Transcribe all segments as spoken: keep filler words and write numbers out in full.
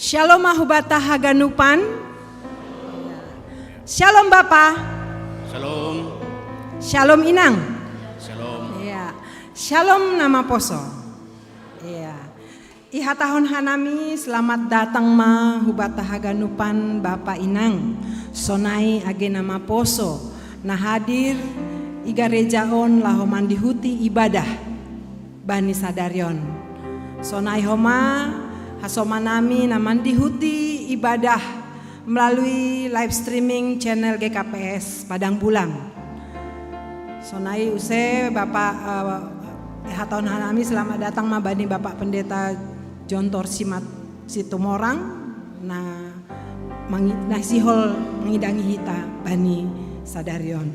Shalom ma hubata haganupan. Shalom Bapa. Shalom. Shalom Inang. Shalom. Ya. Shalom na maposo. Ya. Ihatahon hanami selamat datang ma hubata haganupan Bapa Inang. Sonai age na maposo na hadir i gareja on laho mandihuti ibadah bani sadari on. Sonai homa hasomanami na mandihuti ibadah melalui live streaming channel G K P S Padang Bulan. Sonai use Bapa, eh, ihatahon hanami selamat datang ma bani Bapak Pendeta Jontor Simat Situmorang na mangi-, na sihol mangidangi hita bani sadari on.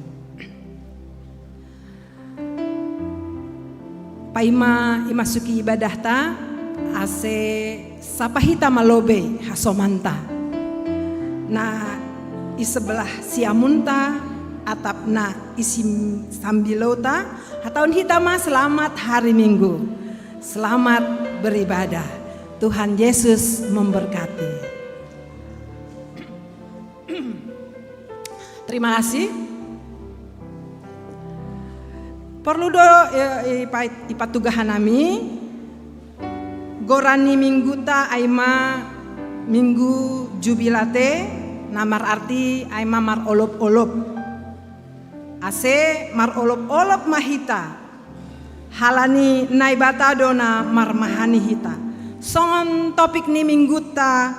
Paima imasuki ibadahta, ase sapa hita ma lobei hasomanta. Na i sebelah siamunta atap na i sim-, sambilouta, hatahon hita ma selamat hari Minggu. Selamat beribadah. Tuhan Yesus memberkati. Terima kasih. Porlu do, eh, ipa-, ipatuga hanami, goran ni mingguta ai ma Minggu Jubilate, na mararti ai ma marolop-olop. Ase marolop-olop ma hita, halani Naibata do na marmahani hita. Songon topik ni mingguta,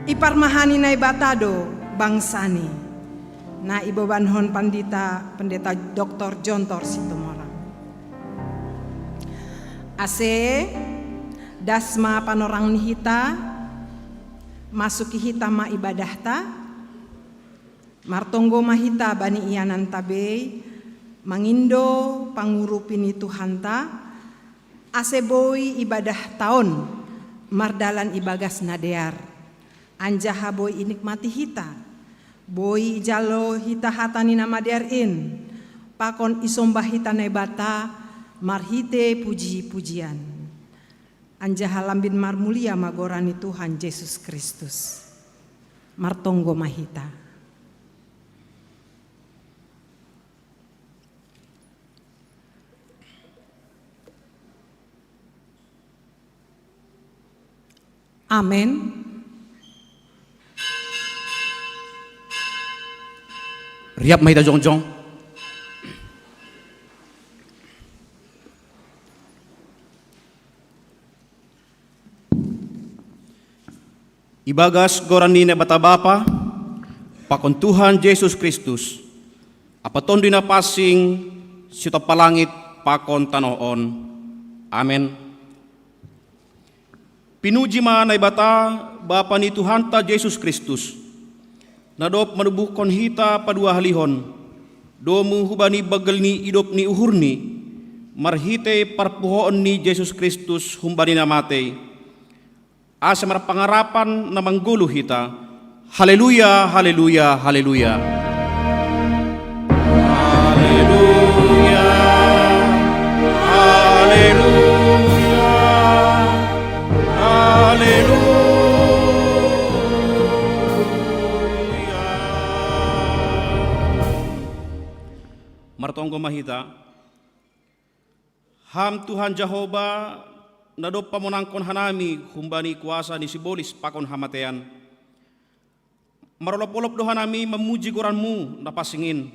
iparmahani Naibata do bangsani. Na ibobankon Pandita, Pendeta Doktor Jontor Situmorang. Ase, das ma panorang ni hita, masuki hita ma ibadahta, martonggo ma hita bani iananta bei, mangindo pangurupi ni Tuhanta, ase boi ibadahta on mardalan ibagas na dear, anjaha boi inikmati hita, boi ijalo hita hata ni na madear in, pakon isombah hita Naibata marhite puji-pujian. Anjaha lambin marmulia ma goran ni Tuhan Jesus Kristus. Martonggo ma hita. Amen. Riap ma hita jongjong. Ibagas goran ni Naibata Bapa, pakon Tuhan Jesus Kristus, ampa Tonduy Na Pansing, sitompa langit pakon tanoh on. Amen. Pinuji ma Naibata, Bapa ni Tuhanta Jesus Kristus, na dob manubuhkon hita paduahalihon, domu hubani banggal ni idop ni uhurni, marhitei parpuhoon ni Jesus Kristus humbani na matei. Ase marpangarapan na manggoluh hita. Haleluya, haleluya, haleluya. Haleluya, haleluya, haleluya. Martonggo ma hita. Ham Tuhan Jahowa, na dob pamonangkon hanami humbani kuasa ni sibolis pakon hamatean. Marolop-olop do hanami mamuji goranmu na pansing in.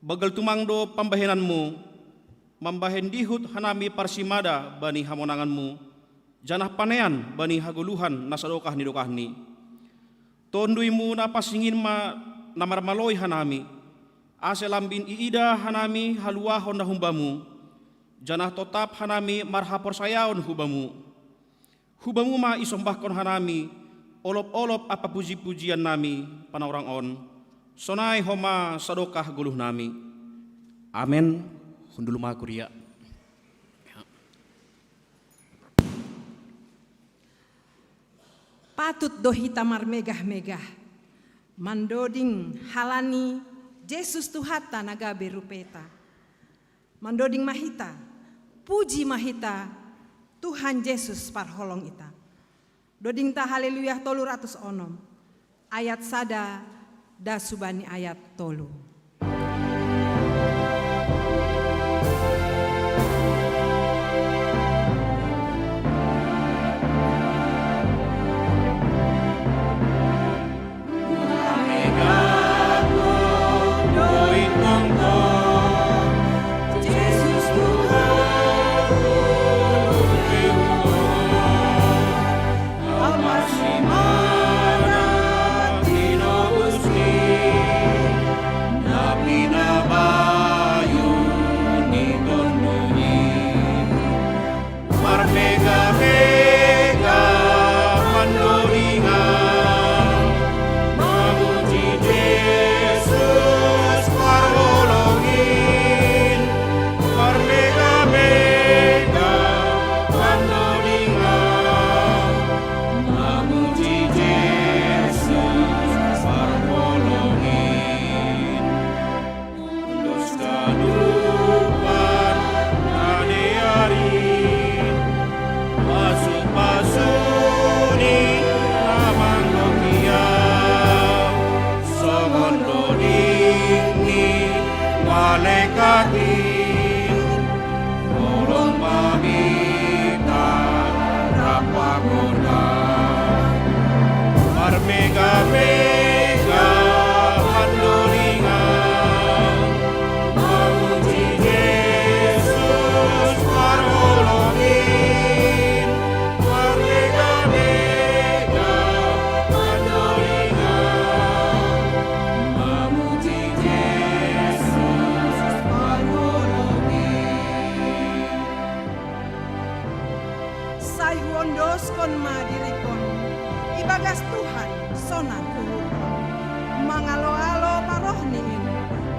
Banggal tumang do pambahenanmu, mambahen dihut hanami parsimada bani hamonanganmu, janah panean bani hagoluhan na sadokah ni dokahni. Tonduymu na pansing in ma na marmaloi hanami, ase lambin iida hanami haluahon na humbamu, janah totap hanami marhaporsayaon hubamu. Hubamu ma isombahkon hanami, olop-olop ampa puji-pujiannami panorang on, sonai homa sadokah goluhnami. Amen. Hundul ma kuria. Patut do hita marmegah-megah, mandoding halani Jesus Tuhanta na gabe rupeta. Mandoding ma hita, puji ma hita Tuhan Jesus parholong ita. Dodingta Haleluya tolu ratus onom, ayat sada das hubani ayat tolu. Sai huondoskon ma dirikon ibagas Tuhan, sonan uhurhon. Mangalo-alo parohni in,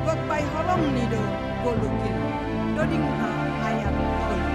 gok bai holongni do golukin. Dodingta ayat tolu.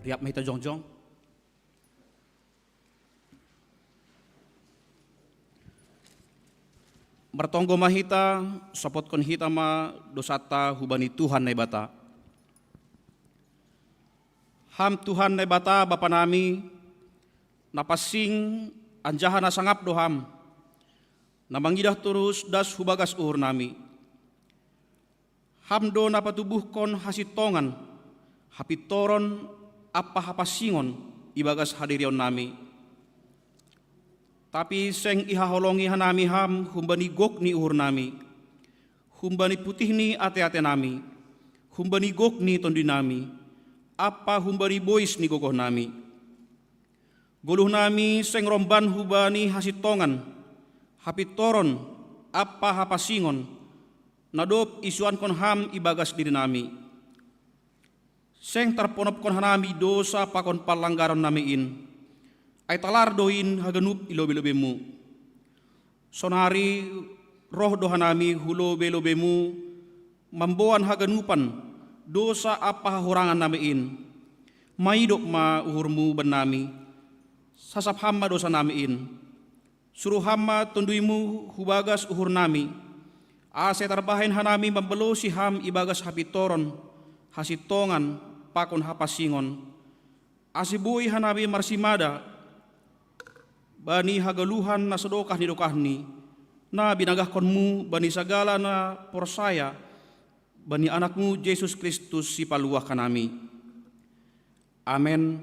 Riap ma hita jongjong. Martonggo ma hita, sopotkon hita ma dosanta hubani Tuhan Naibata. Ham Tuhan Naibata, Bapa nami, na pansing anjaha na sangap do Ham, na mangidah torus das hu bagas uhur nami. Ham do na patubuhkon hasintongan, hapintoron ampa hapansingon ibagas hadirion nami. Tapi seng ihaholongi hanami Ham humbani gok ni uhur nami, humbani putih ni ate-ate nami, humbani gok ni tonduy nami, ampa humbani bois ni gogoh nami. Goluh nami seng romban hubani hasintongan, hapintoron ampa hapansingon, na dob isuankon Ham ibagas diri nami. Seng tarponopkon hanami dosa pakon panlanggaron nami in, ai talar do in haganup i lobei-lobeiMu. Sonari roh do hanami hu lobei-lobeiMu mamboan haganupan dosa ampa hahurangan nami in. Maidop ma uhurMu bannami, sasap Ham ma dosa nami in. Suruh Ham ma TonduyMu hu bagas uhur nami, ase tarbahen hanami mambalosi Ham ibagas hapintoron, hasintongan, pakon hapansingon, ase boi hanami marsimada bani hagoluhan na so dokah ni dokahni, na binagahkonMu bani sagala na porsaya bani AnakMu Jesus Kristus, Sipaluah hanami. Amen.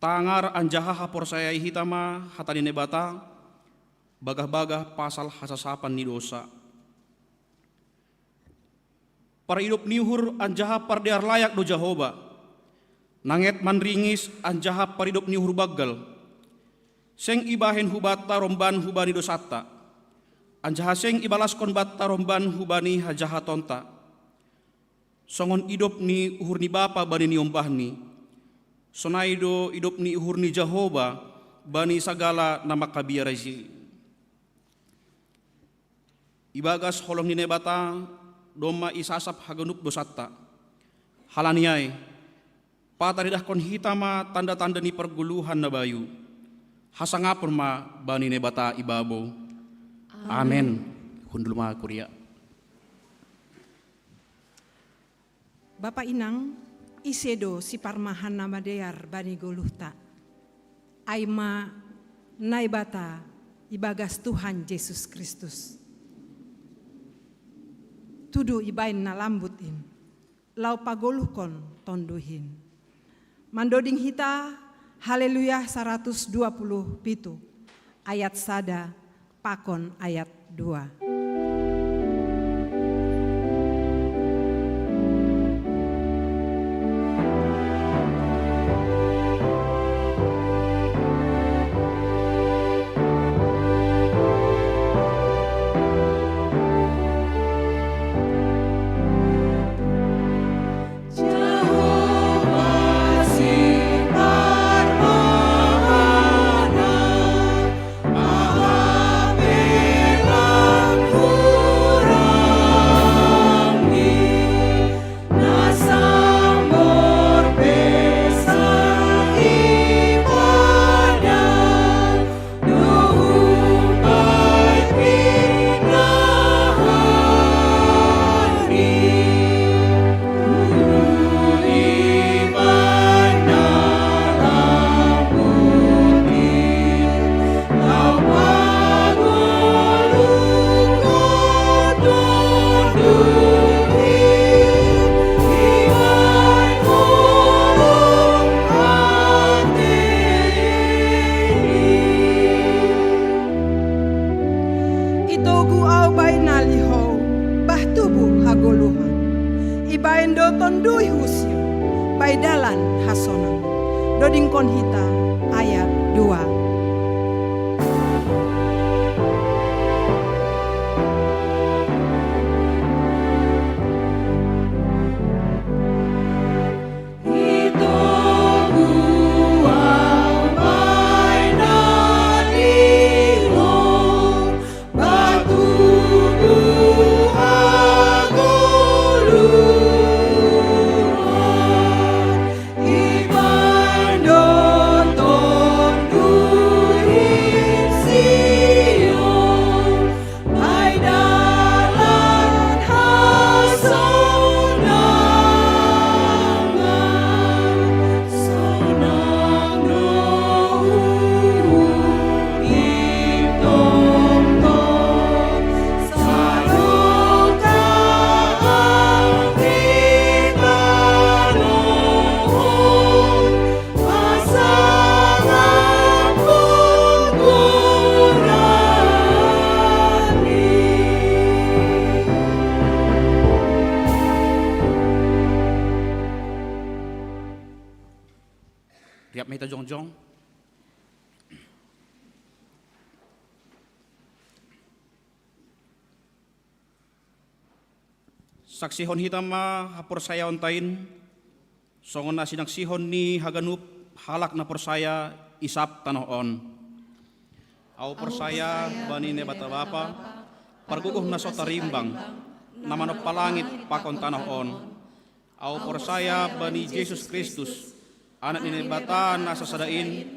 Tangar anjaha haporsayai hita ma hata ni Naibata, bagah-bagah pasal hasasapan ni dosa. Paridop ni uhur anjaha pardear layak do Jahowa, nanget manringis anjaha paridop ni uhur banggal. Seng ibahen hubanta romban hubani dosanta, anjaha seng ibalaskon banta romban hubani hajahatonta. Songon idop ni uhur ni bapa bani niombahni, sonai do idop ni uhur ni Jahowa bani sagala na mangkabiar i. Ibagas holong ni Naibata domma isasap haganup dosanta. Halani ai, pataridahkon hita ma tanda-tanda ni pargoluhan na bayu. Hasangapon ma bani Naibata i babou. Amen. Amen. Hundul ma kuria. Bapa inang, ise do siparmahan na madear bani goluhta? Ai ma Naibata ibagas Tuhan Jesus Kristus. Tudu ibaen na lambut in, laho pagoluhkon tonduy in. Mandoding hita Haleluya saratus dua puluh pitu, ayat sada pakon ayat dua. Itogu ahu bainali ho, bah tubu hagoluhan. Ibaen do Tonduy hu Sion, bai dalan hasonangan. Dodingkon hita ayat dua. Riap ma hita jongjong. Saksihon hita ma haporsayaonta in, songon na sinaksihon ni haganup halak na porsaya i sab tanoh on. Ahu porsaya bani Naibata Bapa, pargogoh na so tarimbang, na manompa langit pakon tanoh on. Ahu porsaya bani Jesus Kristus, Anak ni Naibata na sasada in,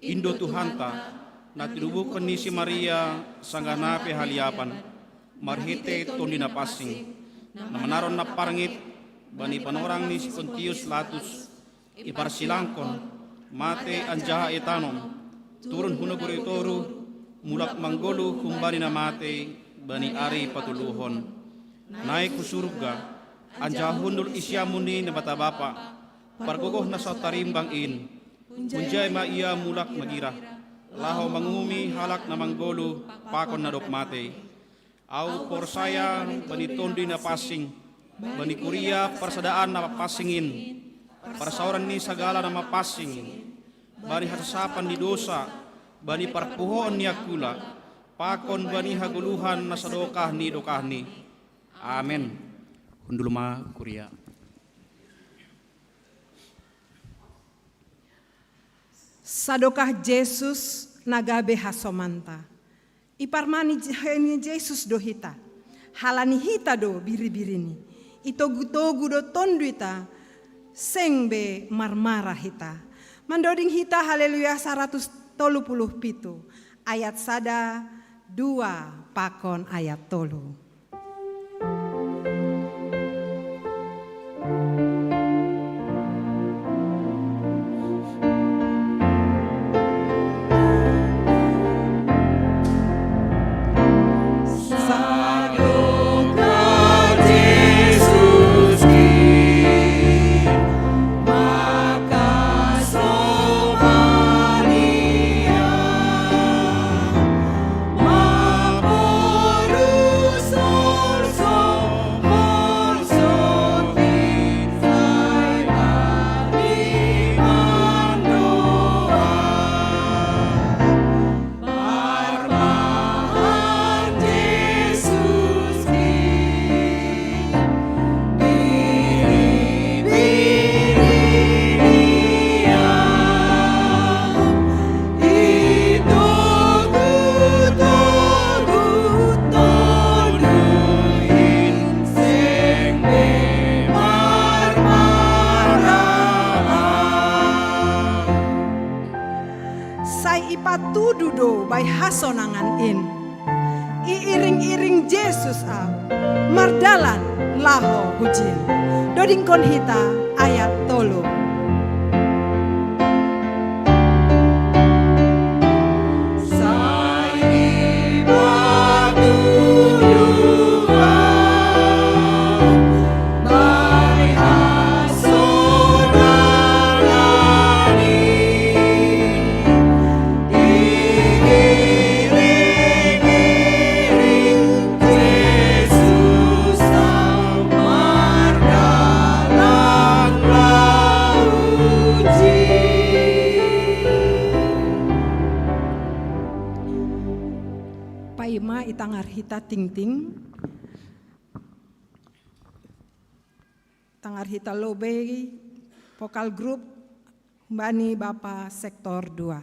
in do Tuhanta, na tinubuhkon ni si Maria sanggah na pe haliapan, marhite Tondi Napansing, na manaron na parngit bani panorang ni si Pontius Latus, iparsilangkon, mate anjaha itanom, turun hu nagori toruh, mulak manggoluh humbani na mate bani ari patoluhon. Naek hu surga, anjaha hundul i siamun ni Naibata Bapa, pargogoh na so tarimbang in, Hunjai ma ia mulak magira, laho mangumumi halak na manggoluh pakon na dob matei. Ahu porsaya bani Tonduy Napansing, bani kuria parsadaan na mapansing in, parsaoran ni sagala na mapansing, bani hasasapan ni dousa, bani parpuhoon ni angkula, pakon bani hagoluhan na sadokah ni dokahni. Amen. Hundul ma kuria. Sadokah Jesus na gabe hasomanta. Iparmani Je-, ni Jesus do hita. Halani hita do biribirini. Itogu-togu do Tonduyta, seng be marmara hita. Mandoding hita Haleluya saratus tolu puluh pitu, ayat sada, dua, pakon ayat tolu. Sai ipatudu do bai hasonangan in. Iiring-iring Jesus ahu, mardalan laho hujin. Dodingkon hita ayat tolu. Paima itangar hita tingting. Tangar hita lobei vokal grup humbani Bapa sektor dua.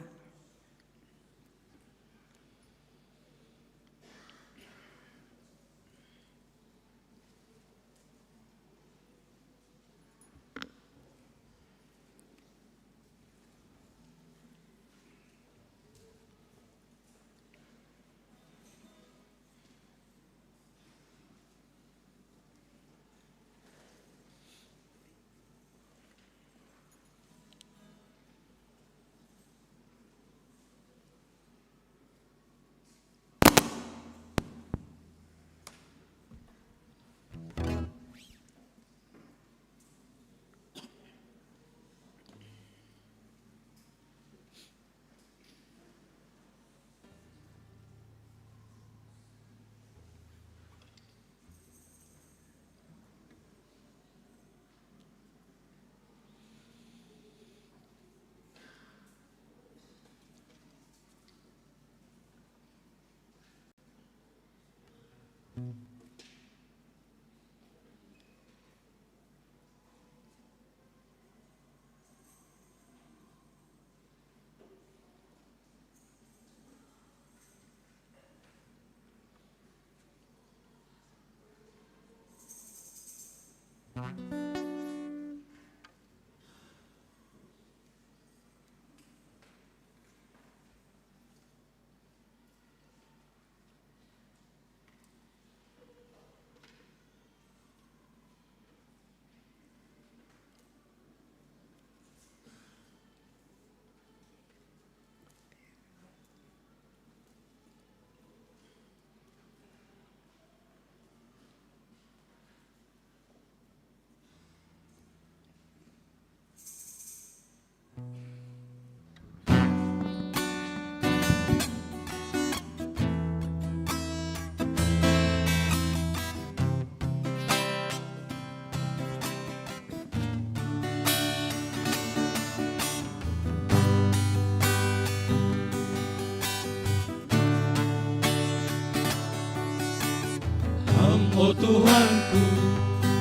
O Tuhanku,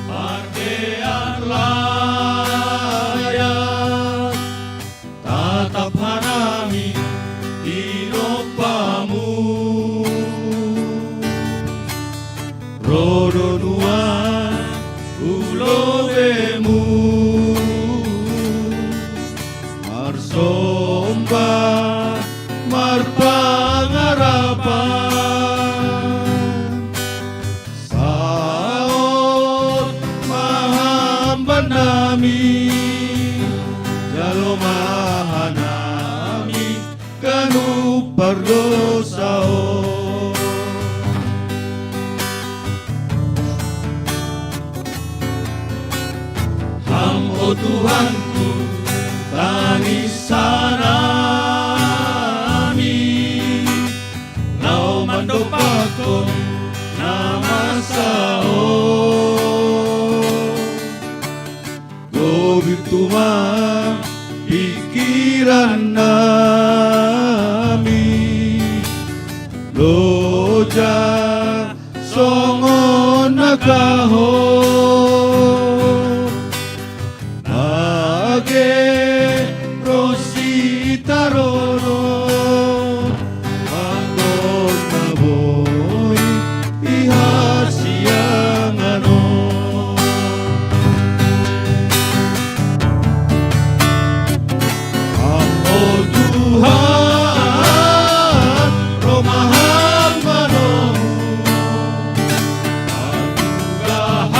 parkean layas, tatap hanami i nopamu. Ro do nuan hu lobeimu, marsomba marpangarapan. Saud ma Ham bannami, jalo ma hanami ganup pardosaon. Ham, o Tuhanku, tangis hanami, laho mandompakkon na masa on. Gobir tumang pingkiran nami, loja songon na kahop. Age ro sitaronon, anggo na boi i hasiangan on. Ham, o Tuhan, ro ma Ham manomu, manggugah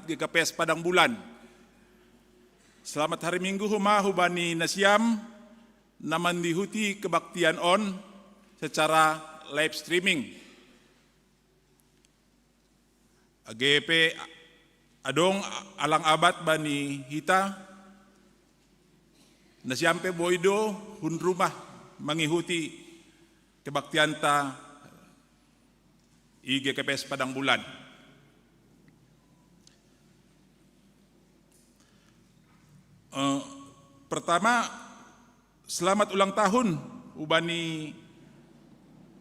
G K P S Padang Bulan. Selamat hari Minggu homa hubani nasiam na mandihuti kebaktian on secara live streaming. Age pe adong alang abat bani hita, nasiam pe boi do hun rumah mangihuti kebaktianta i G K P S Padang Bulan. Eh, pertama, selamat ulang tahun hubani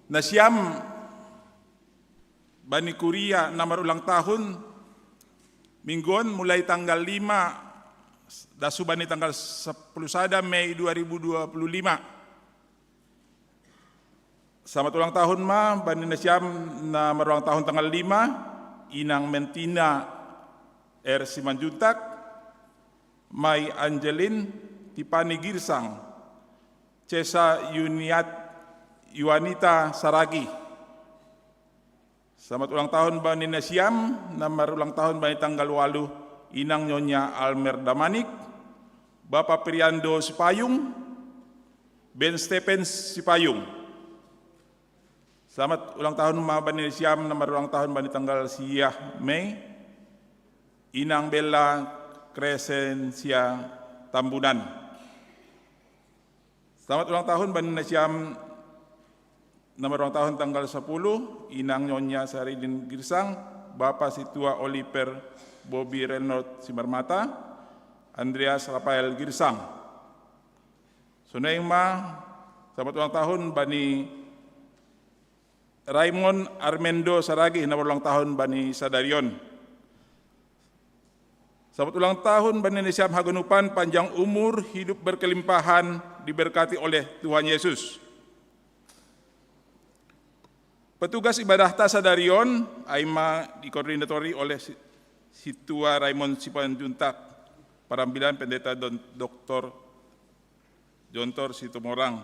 nasiam bani kuria na marulang tahun minggu on, mulai tanggal lima das hubani tanggal sepuluh sada Mei dua ribu dua puluh lima. Selamat ulang tahun ma bani nasiam na marulang tahun tanggal lima, Inang Mentina R Simanjuntak, Mai Angelin, Tipani Girsang, Cesa Yuniat, Yuanita Saragi. Selamat ulang tahun bani nasiam na marulang tahun bani tanggal walu, Inang Nyonya Almer Damanik, Bapa Priando Sipayung, Ben Stephen Sipayung. Selamat ulang tahun ma bani nasiam na marulang tahun bani tanggal sia Mei, Inang Bella Crescencia Tambunan. Selamat ulang tahun bani nasiam na marulang tahun tanggal sepuluh, Inang Nyonya Saridin Girsang, Bapa Situa Oliver Bobi Reynolds Simarmata, Andreas Rafael Girsang. Sonai ma, selamat ulang tahun bani Raymond Armendo Saragi na marulang tahun bani sadari on. Selamat ulang tahun bani nasiam haganupan, panjang umur, hidup berkelimpahan, diberkati oleh Tuhan Yesus. Petugas ibadahta sadari on ai ma dikoordinatori oleh si-, Situa Raymond Simanjuntak, parambilan Pendeta Don, Doktor Jontor Situmorang.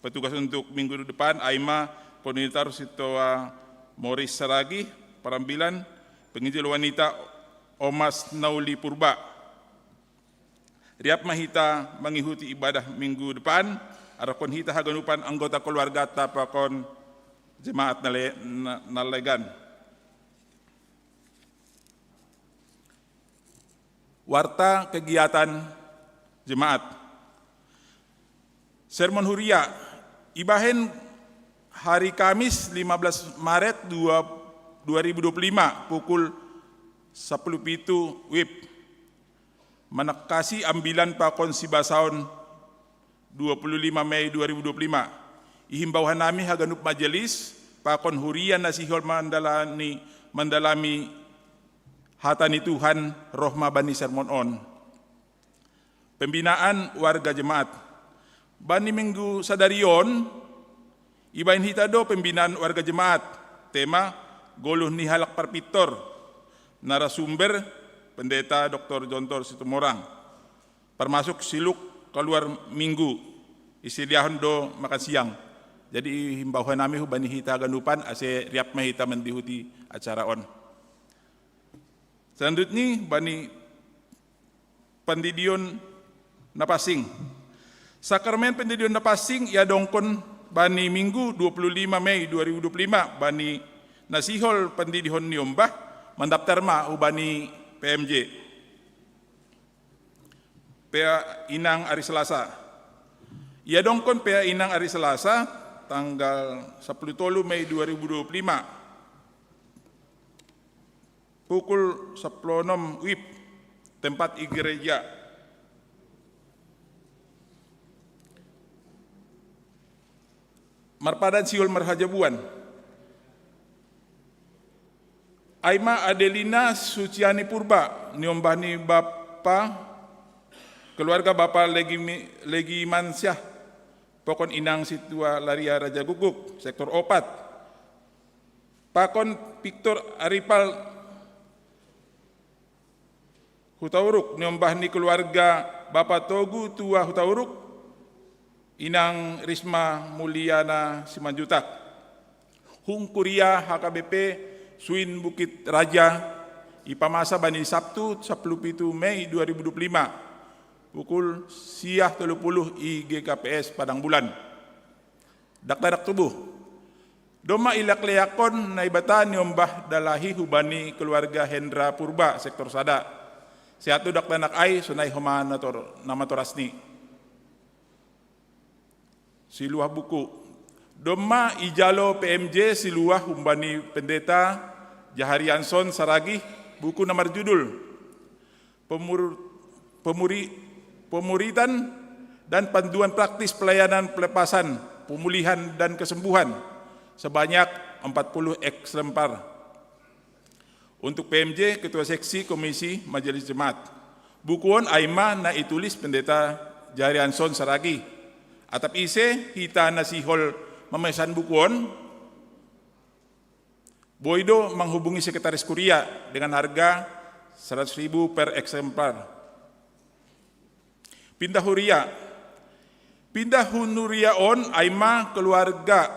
Petugas untuk minggu depan ai ma koordinator Situa Moris Saragi, parambilan penginjil wanita Omas Nauli Purba. Riap ma hita mangihuti ibadah minggu depan, arakon hita haganupan anggota keluargata pakon jemaat na le-, na, na legan. Warta kegiatan jemaat. Sermon huria ibahen hari Kamis lima belas Maret dua, dua ribu dua puluh lima pukul sepuluh pitu wib. Manangkasi ambilan pakon sibasaon dua puluh lima Mei dua ribu dua puluh lima. Ihimbau hanami haganup majelis pakon huria na sihol mandalani, mandalami hata ni Tuhan, roh ma bani sermon on. Pembinaan warga jemaat. Bani minggu sadari on, ibahen hita do pembinaan warga jemaat. Tema, goluh ni halak parpintor. Narasumber, Pendeta Doktor Jontor Situmorang. Parmasuk siluk kaluar minggu, isediahon do makan siang. Jadi ihimbau hanami hubani hita haganupan ase riap ma hita mandihuti acara on. Selanjutnya bani pandidion na pansing. Sakramen pandidion na pansing iadongkon bani minggu dua puluh lima Mei dua ribu dua puluh lima bani na sihol pandidihon ni ombah, mandaptar ma hubani P M J. Pea inang ari Selasa. Iadongkon pea inang ari Selasa, tanggal sepuluh tolu Mei dua ribu dua puluh lima, pukul sepuluh enam wib, tempat i gereja. Marpadan sihol marhajabuan. Ai ma Adelina Suciani Purba, niombah ni bapa, keluarga bapa Legi, Legi Mansyah, pokon inang Situa Laria Raja Guguk, sektor opat. Pakon Victor Aripal Hutauruk, niombah ni keluarga Bapa Togu Tua Hutauruk, inang Risma Mulyana Simanjuntak. Hungkuria H K B P Suin Bukit Raja, Ipamasa bani Sabtu, sapuluh pitu Mei dua ribu dua puluh lima, pukul siah tolu puluh, I G K P S Padang Bulan. Dakdanak tubuh. Domma ilak-leakon Naibata niombah dalahi hubani keluarga Hendra Purba, sektor sada. Siatu dakdanak ai sonai homa nator, namatorasni. Siluah buku. Domma ijalo P M J siluah humbani Pendeta Jaharianson Saragih, buku na marjudul Pemur, pemuri, Pemuritan dan Panduan Praktis Pelayanan Pelepasan, Pemulihan dan Kesembuhan, sebanyak empat puluh eksemplar. Untuk P M J, Ketua Seksi Komisi Majelis Jemaat. Buku on aima na itulis Pendeta Jarianson Saragih. Atap ise hita na sihol mamesan buku on? Boi do menghubungi sekretaris kuria dengan harga seratus ribu per eksemplar. Pindah huria. Pindah huria on aima keluarga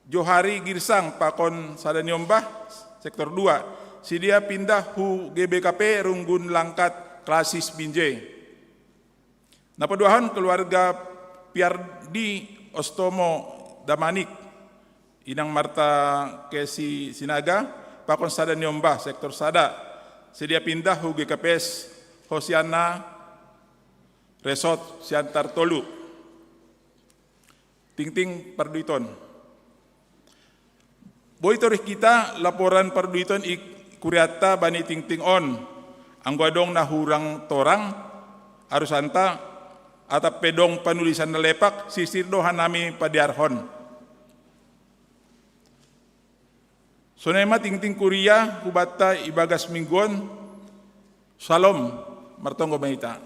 Johari Girsang pakon sada niombah, sektor dua. Sidia pindah hu G B K P Runggun Langkat, Klasis, Binjai. Napaduahon keluarga Piardi Ostomo Damanik, Inang Marta Kesi Sinaga, pakon sada niombah, sektor sada. Sidia pindah hu G K P S Hosiana Resort Siantar Tolu. Tingting parduiton. Boi torih hita laporan parduiton i kuriatta bani tingting on. Anggo adong na hurang torang arusanta, atap pe dong panulisan na lepak, sirsir do hanami padearhon. Sonai ma tingting kuria hubanta ibagas minggu on. Salom, martonggo ma hita.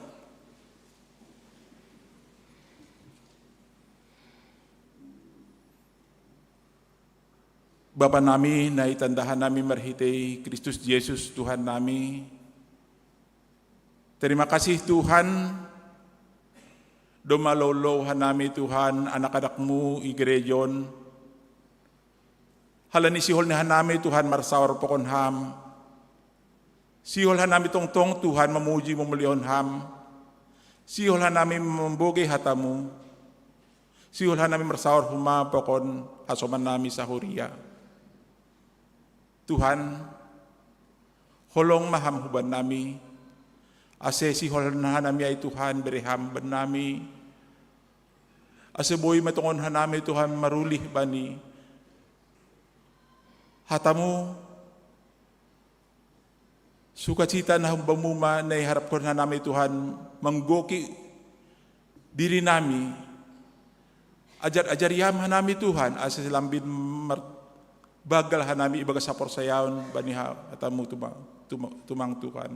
Bapa nami na i tandahan nami marhitei Kristus Jesus Tuhan nami, terima kasih Tuhan, domma lolo hanami Tuhan, anak-anakmu i gereja on. Halani sihol ni hanami Tuhan marsaor pakon Ham. Sihol hanami tongtong Tuhan mamuji mamulihon Ham. Sihol hanami mambogei hatamu. Sihol hanami marsaor homa pakon hasoman nami sahuria. Tuhan, holong ma Ham huban nami, ase sihol hanami ai Tuhan, bere Ham ban nami, ase boi ma tongon hanami Tuhan marulih bani hatamu, sukacita na humbamu ma na iharapkon hanami Tuhan, manggoki diri nami. Ajar-ajari Ham hanami Tuhan, ase lambin mar, bagal hanami ibagas haporsayaon bani ha, hatamu tuma, tuma, tumang Tuhan.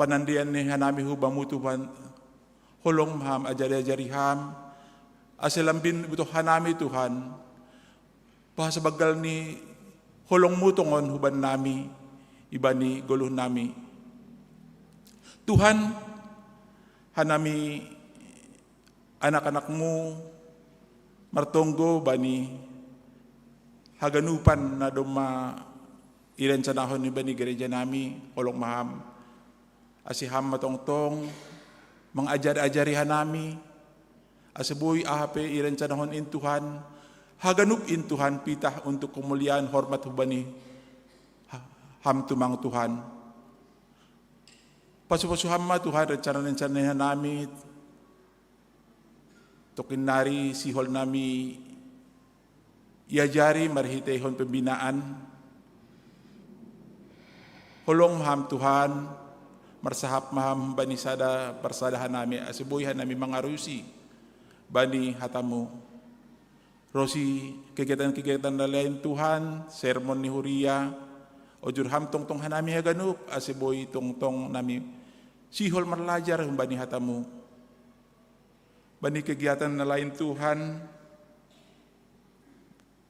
Panandian ni hanami hubamu Tuhan, holong ma Ham, ajari-ajari Ham, ase lambin ibutoh hanami Tuhan, bahasa bagal ni holongmu tongon huban nami, ibani goluh nami. Tuhan, hanami anak-anakmu martonggo bani haganupan na domma irencanahon ibani gereja nami, holong ma Ham. Ase Ham ma tongtong mangajari-ajari hanami, ase boi aha pe irencanahon in Tuhan, haganup in Tuhan pitah untuk kemuliaan hormat hubani ha, Ham tumang Tuhan. Pasu-pasu Ham ma Tuhan rencana-rencana hanami, tokin nari sihol nami iajari marhiteihon pembinaan. Holong ma Ham Tuhan, marsahap ma Ham bani sada parsada hanami, ase boi hanami mangarusi bani hatamu. Ro si kegiatan-kegiatan na lain Tuhan, sermon ni huria, ojur Ham tongtong hanami haganup, ase boi tongtong nami sihol marlajar humbani hatamu. Bani kegiatan na lain Tuhan,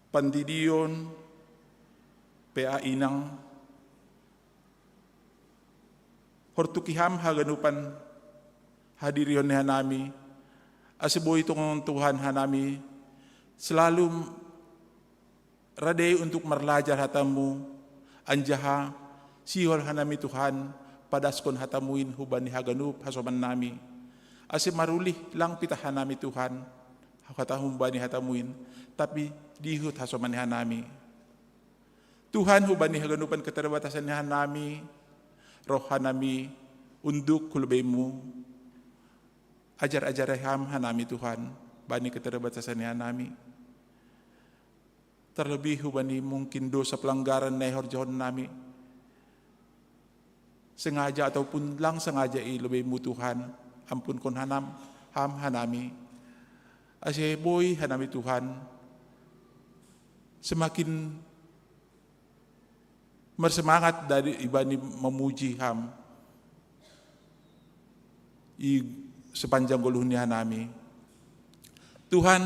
pandidion, P A inang, hortuki Ham haganupan hadirihon ni hanami, ase boi tongon Tuhan hanami selalu rade untuk marlajar hatamu, Anjaha sihol hanami Tuhan, padaskon hatamuin hubani haganup hasoman nami. Ase marulih lang pitah hanami Tuhan, hatamu hubani hatamuin, tapi dihut hasoman ni hanami. Tuhan, hubani haganupan keterbatasan ni hanami, roh hanami unduk hu lobeimu. Ajar-ajar ham hanami Tuhan, bani keterbatasan ni hanami. Terlebih hubani mungkin dosa pelanggaran na ihorjahon nami. Sengaja ataupun lang sengaja i lobeimu Tuhan, ampunkon hanam, ham hanami. Ase boi hanami Tuhan, semakin bersemangat dari ibani memuji ham i sepanjang goluh ni hanami. Tuhan,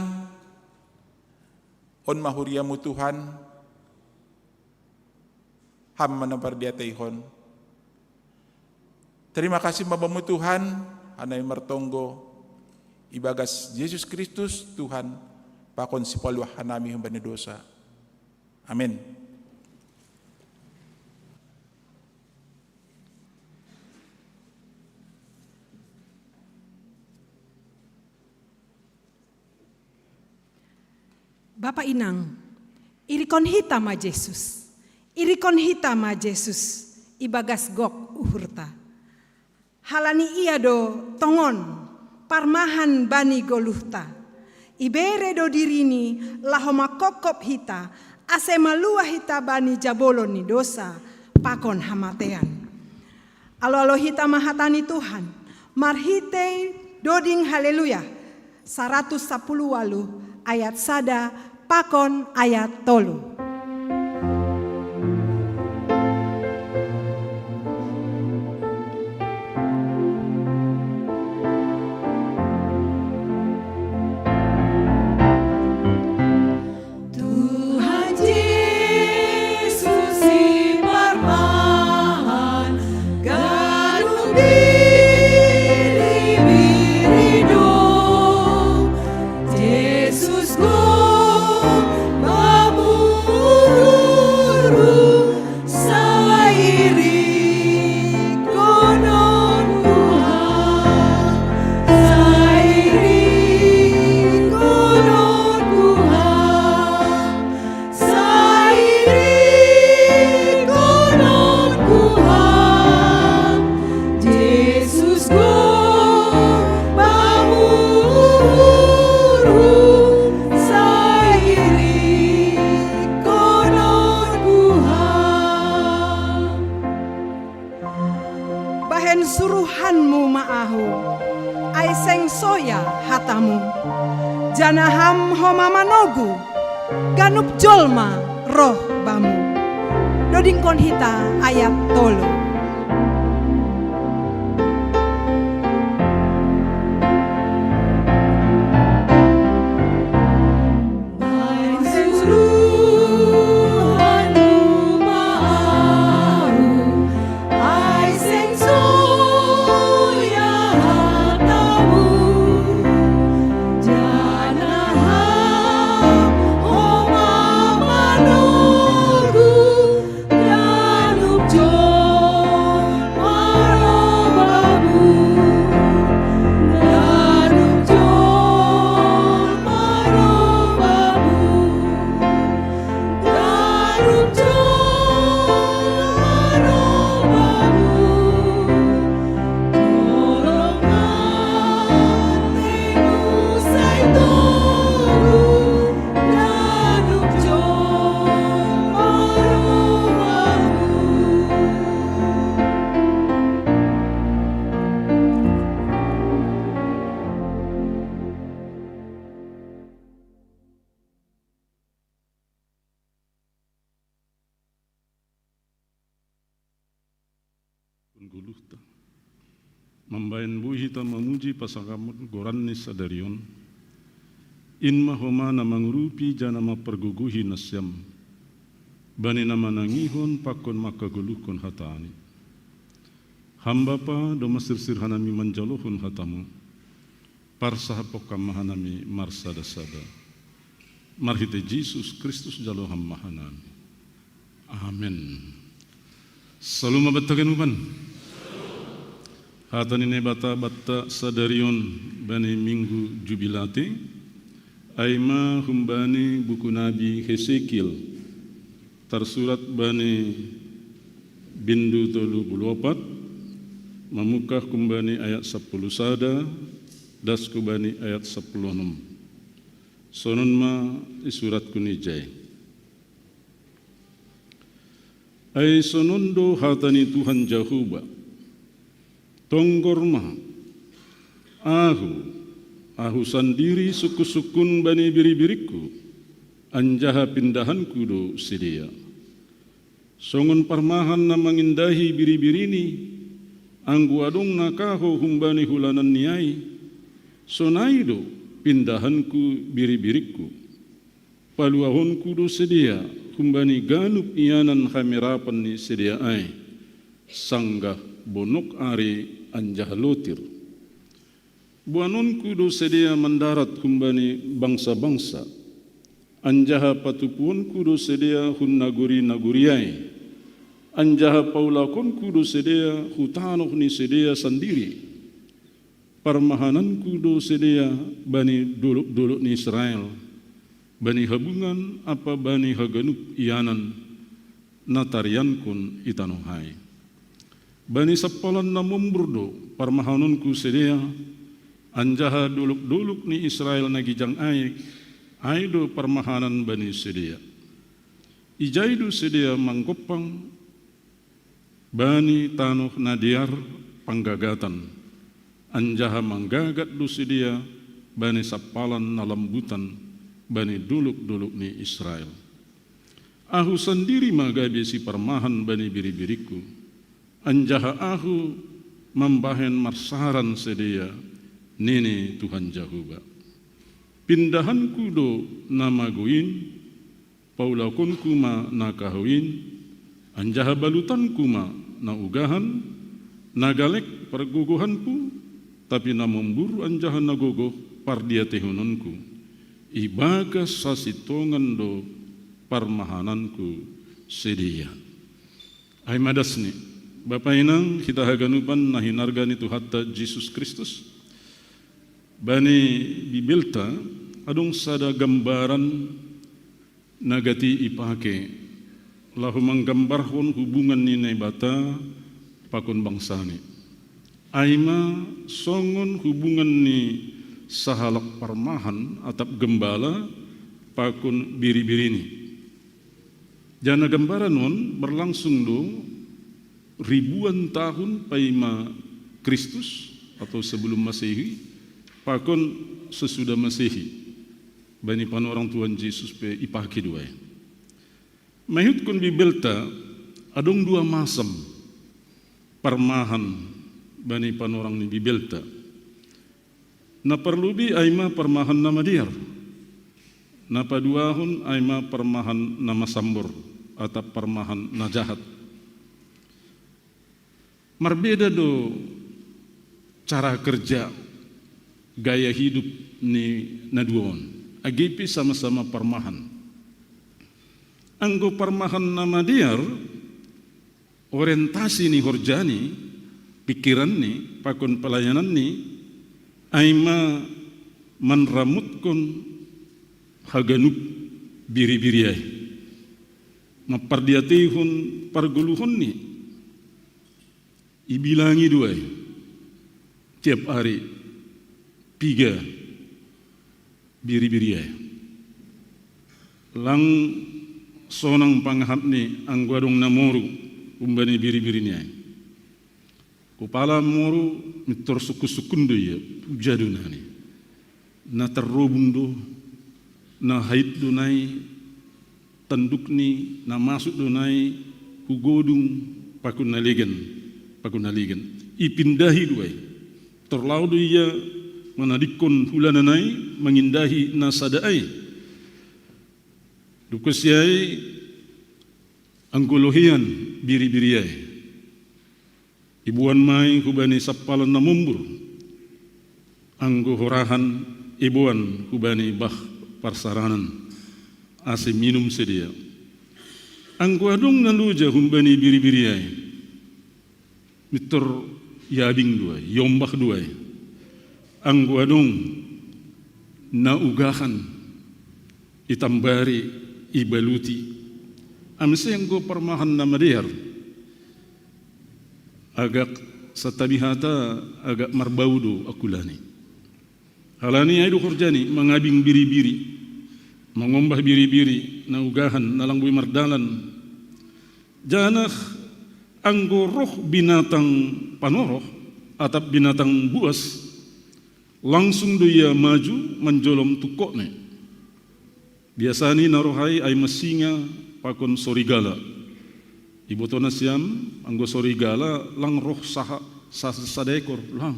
on ma huriamu Tuhan, ham ma na pardiateihon. Terima kasih ma bamu Tuhan, hanami martonggo ibagas Jesus Kristus Tuhan, pakon sipaluah hanami humbani dosa. Amin. Bapa inang, irikon hita ma Jesus. Irikon hita ma Jesus ibagas gok uhurta. Halani ia do tongon parmahan bani goluhta. Ibere do dirini laho mangkopkop hita, ase maluah hita bani jabolon ni dosa pakon hamatean. Alo-alo hita ma hata ni Tuhan, marhitei doding Haleluya, saratus sapuluh waluh ayat sada pakon ayat tolu. Tuhan Jesus si parmahan, ganup biri-biri do. Jesus gok bamu sai irikonon Tuhan, sai irikonon Tuhan. Sai irikonon Tuhan, Jesus gok bamu uhur, sai irikonon Tuhan. Bahen suruhanmu ma ahu, ai seng soya hatamu. Janah ham homa manogu, ganup jolma roh bamu. Dodingkon hita ayat tolu. Bahen suruhanmu ma ahu, ai seng soya hatamu. Janah ham homa manogu, ganup jolma roh bamu, ganup jolma roh bamu, ganup jolma roh bamu. Tolong hatimu sai tolu, ganup jolma roh bamu. Goluhta. Mambahen boi hita mamuji pasangaphon goran ni sadari on, in ma homa na mangurupi janah mampargogohi nasiam, bani na manangihon pakon mangkagoluhkon hataNi. Ham Bapa, domma sirsir hanami manjalohon hataMu, parsahapkon Ham ma hanami marsada-sada. Marhitei Jesus Kristus jalo Ham ma hanami. Amen. Salom ma banta haganupan. Hata ni Naibata banta sadari on bani minggu Jubilate, ai ma humbani buku nabi Hesekiel, tarsurat bani bindu tolu pulu opat, mamungkah humbani ayat sapuluh sada, das humbani ayat sapuluh onom. Sonon ma isuratkon ijai. Ai sonon do hata ni Tuhan Jahowa: Tonggor ma, Ahu, Ahu sandiri sungkunsungkun bani biribiringku, anjaha pindahanku do sidea. Songon parmahan na mangindahi biribirini, anggo adong na kahou humbani hulananni ai, sonai do pindahanku biribiringku. Paluahonku do sidea humbani ganup ianan hamerapan ni sidea ai, sanggah bonok ari anjaha lotir. Boanonku do sidea mandarat humbani bangsa-bangsa, anjaha patupuonku do sidea hun nagori-nagori ai, anjaha paulakonku do sidea hu tanoh ni sidea sandiri. Parmahananku do sidea bani dolok-dolok ni Israel, bani habungan ampa bani haganup ianan na tariankon i tanoh ai. Bani sampalan na mombur do parmahanonku sidea, anjaha dolok-dolok ni Israel na ginjang ai, ai do parmahanan bani sidea. Ijai do sidea manggompang bani tanoh na dear panggagatan, anjaha manggagat do sidea bani sampalan na lambutan bani dolok-dolok ni Israel. Ahu sandiri ma gabe siparmahan bani biribiringku, anjaha Ahu mambahen marsaran sidea, nini Tuhan Jahowa. Pindahanku do na mago in, paulakonku ma na kahou in, anjaha balutanku ma na ugahan, na galek pargogohanku, tapi na mombur anjaha na gogoh pardiateihononku. Ibagas sasintongan do parmahananku sidea. Ai ma dasni, Bapa, Inang, hita haganupan na hinarga ni Tuhanta Jesus Kristus. Bani Bibelta adong sada gambaran na gati ipake laho manggambarhon hubungan ni Naibata pakon bangsani. Ai ma songon hubungan ni sahalak parmahan atap gembala pakon biribirini. Jana gambaran on berlangsung do ribuan tahun paima Kristus atau sebelum Masehi, pakon sesudah Masehi. Bani panorang Tuhan Jesus pe ipake do ai. Maihutkon Bibelta, adong dua masam parmahan bani panorang ni Bibelta. Na parlobi ai ma parmahan na madear. Na paduahon ai ma parmahan na masambor, atap parmahan na jahat. Marbeda do cara kerja, gaya hidup ni na dua on, age pe sama-sama parmahan. Anggo parmahan na madear, orientasi ni horjani, pikiranni, pakon pelayananni, ai ma manramotkon haganup biribiri ai, mampardiateihon pargoluhonni. Ibilangi do ai tiap ari piga biribiri ai. Lang sonang pangahatni anggo adong na moru humbani biribirini ai. Kupala moru mintor sungkunsungkun do ia, puja do nai. Na tarrobung do, na hait do nai, tandukni na masuk do nai hu godung pakon na legan, pakon na legan. Ipindahi do ai. Tor laho do ia manadingkon hulana nai mangindahi na sada ai. Dungkon si ai anggo lohean biribiri ai, iboan ma i hubani sampalan na mombur. Anggo horahan, iboan hubani bah parsaranan, ase minum sidea. Anggo adong na loja humbani biribiri ai, Mitor yabing duai, yombah duai. Anggo adong na ugahan, itambari, ibaluti. Amse anggo parmahan na madear, agak santabi hata, agak marbau do akulani. Halani ai do horjani mangabing biribiri, mangombah biribiri na ugahan na lang boi mardalan. Janah anggo roh binatang panoroh atap binatang buas, langsung do ia maju manjolom tungkotna. Biasani na roh ai ai ma singa pakon sorigala. Iboto nasiam, anggo sorigala lang roh saha, sa-, sada ekor, lang.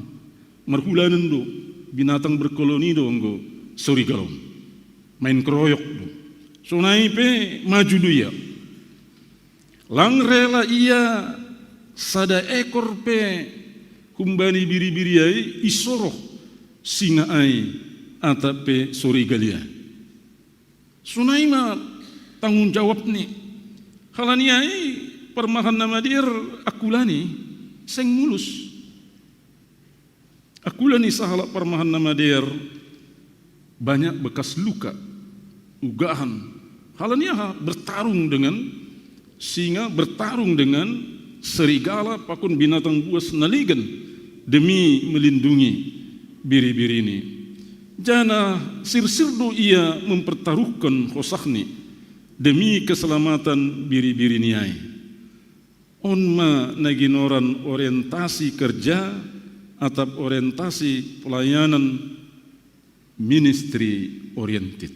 Marhulanan do, binatang berkoloni do anggo sorigala on. Main keroyok do. Sonai pe maju do ia. Lang rela ia sada ekor pe humbani biribiri ai isoroh singa ai atap pe sorigala ai. Sonai ma tanggung jawabni. Halani ai parmahan na madear akulani seng mulus. Akulani sahalak parmahan na madear banyak bekas luka, ugahan. Halani aha? Bertarung dengan singa, bertarung dengan serigala, pakon binatang buas na legan demi melindungi biribirini. Janah sirsir do ia mempertaruhkan hosahni demi keselamatan biribirini ai. On ma na ginoran orientasi kerja atap orientasi pelayanan, ministry oriented.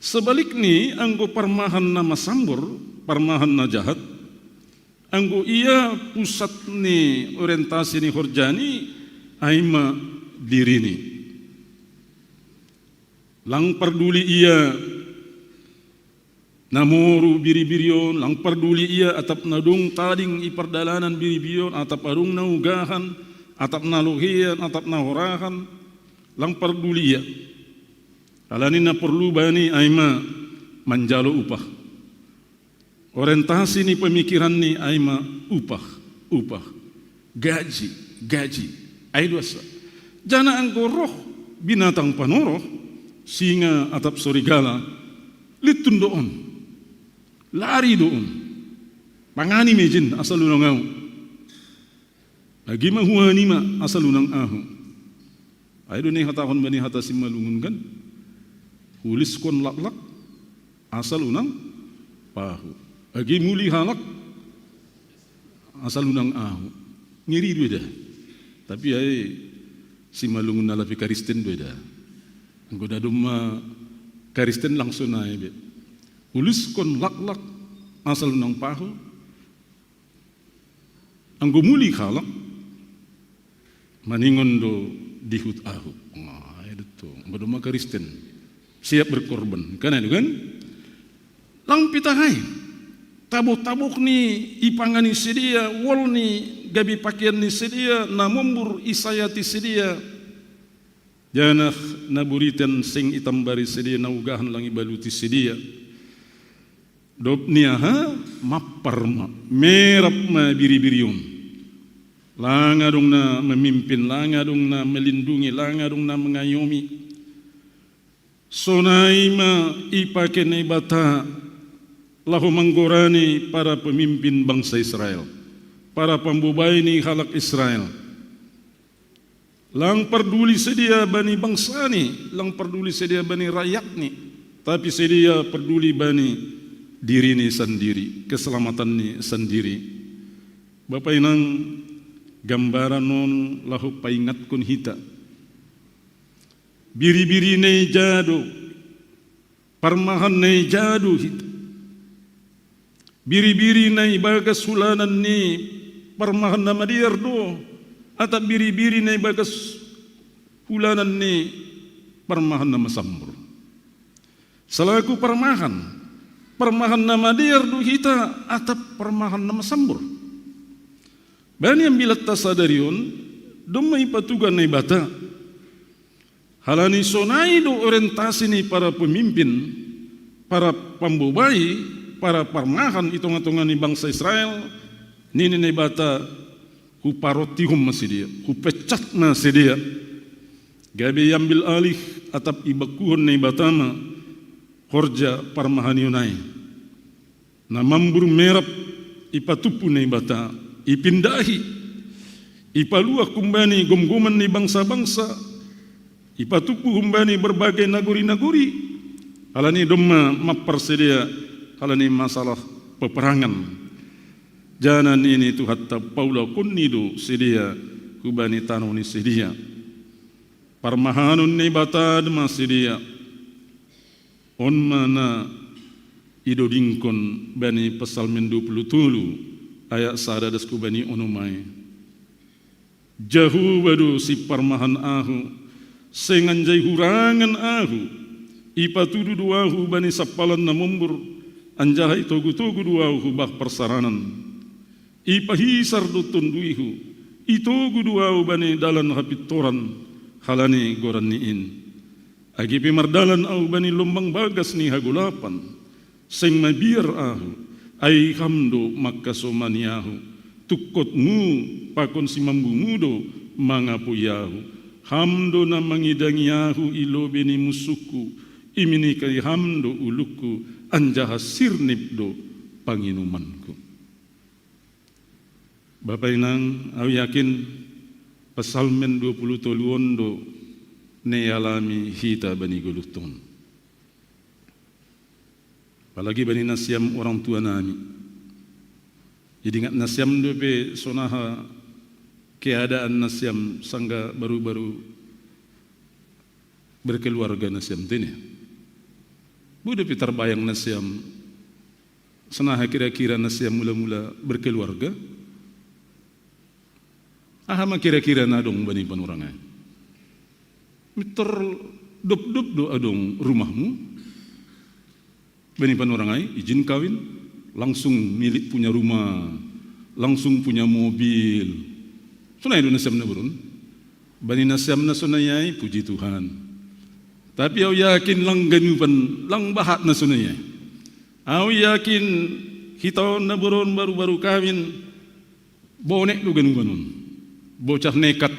Sebalikni, anggo parmahan na masambor, parmahan na jahat, anggo ia pusat ni orientasi ni horjani ai ma dirini. Lang parduli ia na moru biribiri on, lang parduli ia atap na dong tading i pardalanan biribiri on, atap adong na ugahan, atap na loheian, atap na horahan, lang parduli ia. Halani na porlu bani ai ma manjalo upah. Orientasi ni pemikiranni ai ma upah, upah, gaji, gaji. Ai do asa. Janah anggo roh binatang panoroh, singa atap sorigala, lintun do on. Lari do on. Pangani ma ijin asal unang ahu. Agi ma huani ma asal unang ahu. Ai do nihatahon bani hata Simalungun kan. Huliskon laklak asal unang pahu. Agi muli halak asal unang ahu. Ngeri do eda. Tapi ai Simalungun na lape Karisten do eda. Anggo na domma Karisten langsung ai be. Huliskon laklak asal unang pahu. Anggo muli halak maningon do dihut ahu. Ai do tu. Anggo domma Karisten siap berkorban. Kan ai do kan? Lang pitah ai. Taboh-taboh ni i pangan ni sidea, wol ni gabe pakean ni sidea, na mombur i sayat ni sidea. Janah na buritan seng itambari sidea, na ugahan lang ibaluti sidea. Dob ni aha? Mappar ma, merap ma biribiri on. Lang adong na memimpin, lang adong na melindungi, lang adong na mengayomi. Sonai ma ipake Naibata laho manggorani para pemimpin bangsa Israel, para pambobai ni halak Israel. Lang parduli sidea bani bangsani, lang parduli sidea bani rakyatni, tapi sidea parduli bani dirini sandiri, keselamatanni sandiri. Bapa inang, gambaran on laho paingatkon hita. Biribiri na i ja do, parmahan na i ja do hita. Biribiri na ibagas hulanan ni parmahan na madear do, atap biribiri na ibagas hulanan ni parmahan na masambor. Salaku parmahan, parmahan na madear do hita atap parmahan na masambor. Bani ambilatta sadari on, domma ipatuga Naibata. Halani sonai do orientasi ni para pemimpin, para pambobai, para parmahan i tonga-tonga ni bangsa Israel, Nini Naibata, huparottihon ma sidea, hupecat ma sidea. Gabe iambil alih atap ibakkuhon Naibata ma horja parmahanion ai. Na mambur merap ipatuppu Naibata, ipindahi, ipaluah humbani gomgoman ni bangsa-bangsa, ipatuppu humbani berbagai nagori-nagori, halani domma mamparsidea halani masalah peperangan. Jana nini Tuhanta, paulakonni do sidea hubani tano ni sidea. Parmahanon Naibata ma sidea. On ma na idodingkon bani Psalmen dua puluh tolu ayat sada das hubani onom ai. Jahowa do siparmahan ahu, seng anjai hurangan ahu. Ipatudu do ahu bani sampalan na mombur, anjaha itogu-togu do ahu bah parsaranan. Ipahisar do tonduihu, itogu do ahu bani dalan hapintoran, halani goranni in. Age pe mardalan ahu bani lombang bagas ni hagolapan, seng mabiar ahu, ai Ham do mangkasomani ahu. Tungkotmu pakon simambumu do mangapoi ahu. Ham do na mangidangi ahu i lobei ni musungku, iminiki Ham do ulungku, anjaha sirnip do panginumanku. Bapa inang, ahu yakin Psalmen dua puluh tolu on do na ialami hita bani goluhta on. Apalagi bani nasiam orang tua nami. Idingat nasiam dope sonaha keadaan nasiam sangga baru-baru berkeluarga nasiam tene. Boi dope tarbayang nasiam sonaha kira-kira nasiam mula-mula berkeluarga. Aha ma kira-kira na adong bani panurangai? Mitor dop-dop do adong rumahmu. Bani panurangai, izin kawin, langsung milik punya rumah, langsung punya mobil. Sonai do nasiam na boru on. Bani nasiam na sonai ai, puji Tuhan. Tapi ahu yakin lang ganupan, lang bahat na sonai ai. Ahu yakin hita on na boru on baru-baru kawin, bonek do ganupan on. Bocah nekat,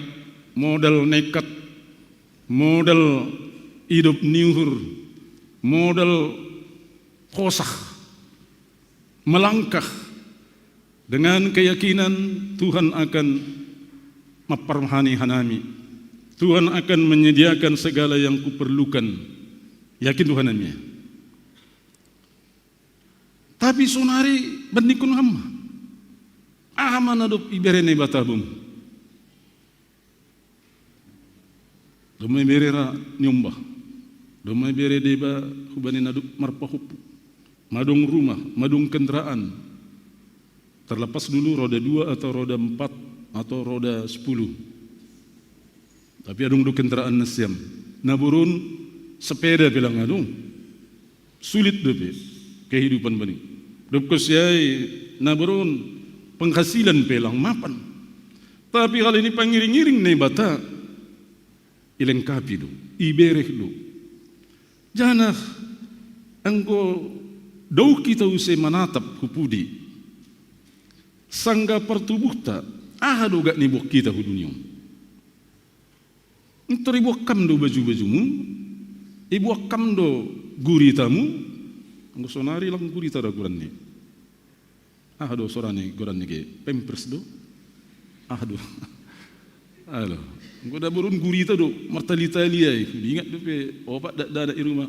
modal nekat, modal idop ni uhur, modal hosah, melangkah dengan keyakinan Tuhan akan mamparmahani hanami. Tuhan akan menyediakan segala yang kuperlukan. Yakin do hanami. Tapi sonari bandingkon Ham ma. Aha ma na dob ibere Naibata bamu? Domma ibere ra niombah. Domma ibere deba hubani na dob marpahompu. Madung rumah, madung kendaraan. Terlepas dulu roda dua atau roda empat atau roda sepuluh. Tapi adong do kendaraan nasiam. Na boru on sepeda pe lang adong. Sulit dope kehidupan bani. Dob kosiai na boru on penghasilan pe lang mapan. Tapi halani pangiring-iring Naibata, ilengkapi do, ibere do. Janah anggo dao hita use manatap hu pudi, sangga partubuhta, aha do gak ni iboan hita hu dunia on? Ntor iboan Ham do baju-bajumu, iboan Ham do guritamu. Anggo sonari lang gurita do goranni. Aha do sonari goranni ge, Pampers do? Aha do? Alo. Anggo na boru on gurita do, martali-tali ai. Ingat dope opat dakdanak i rumah.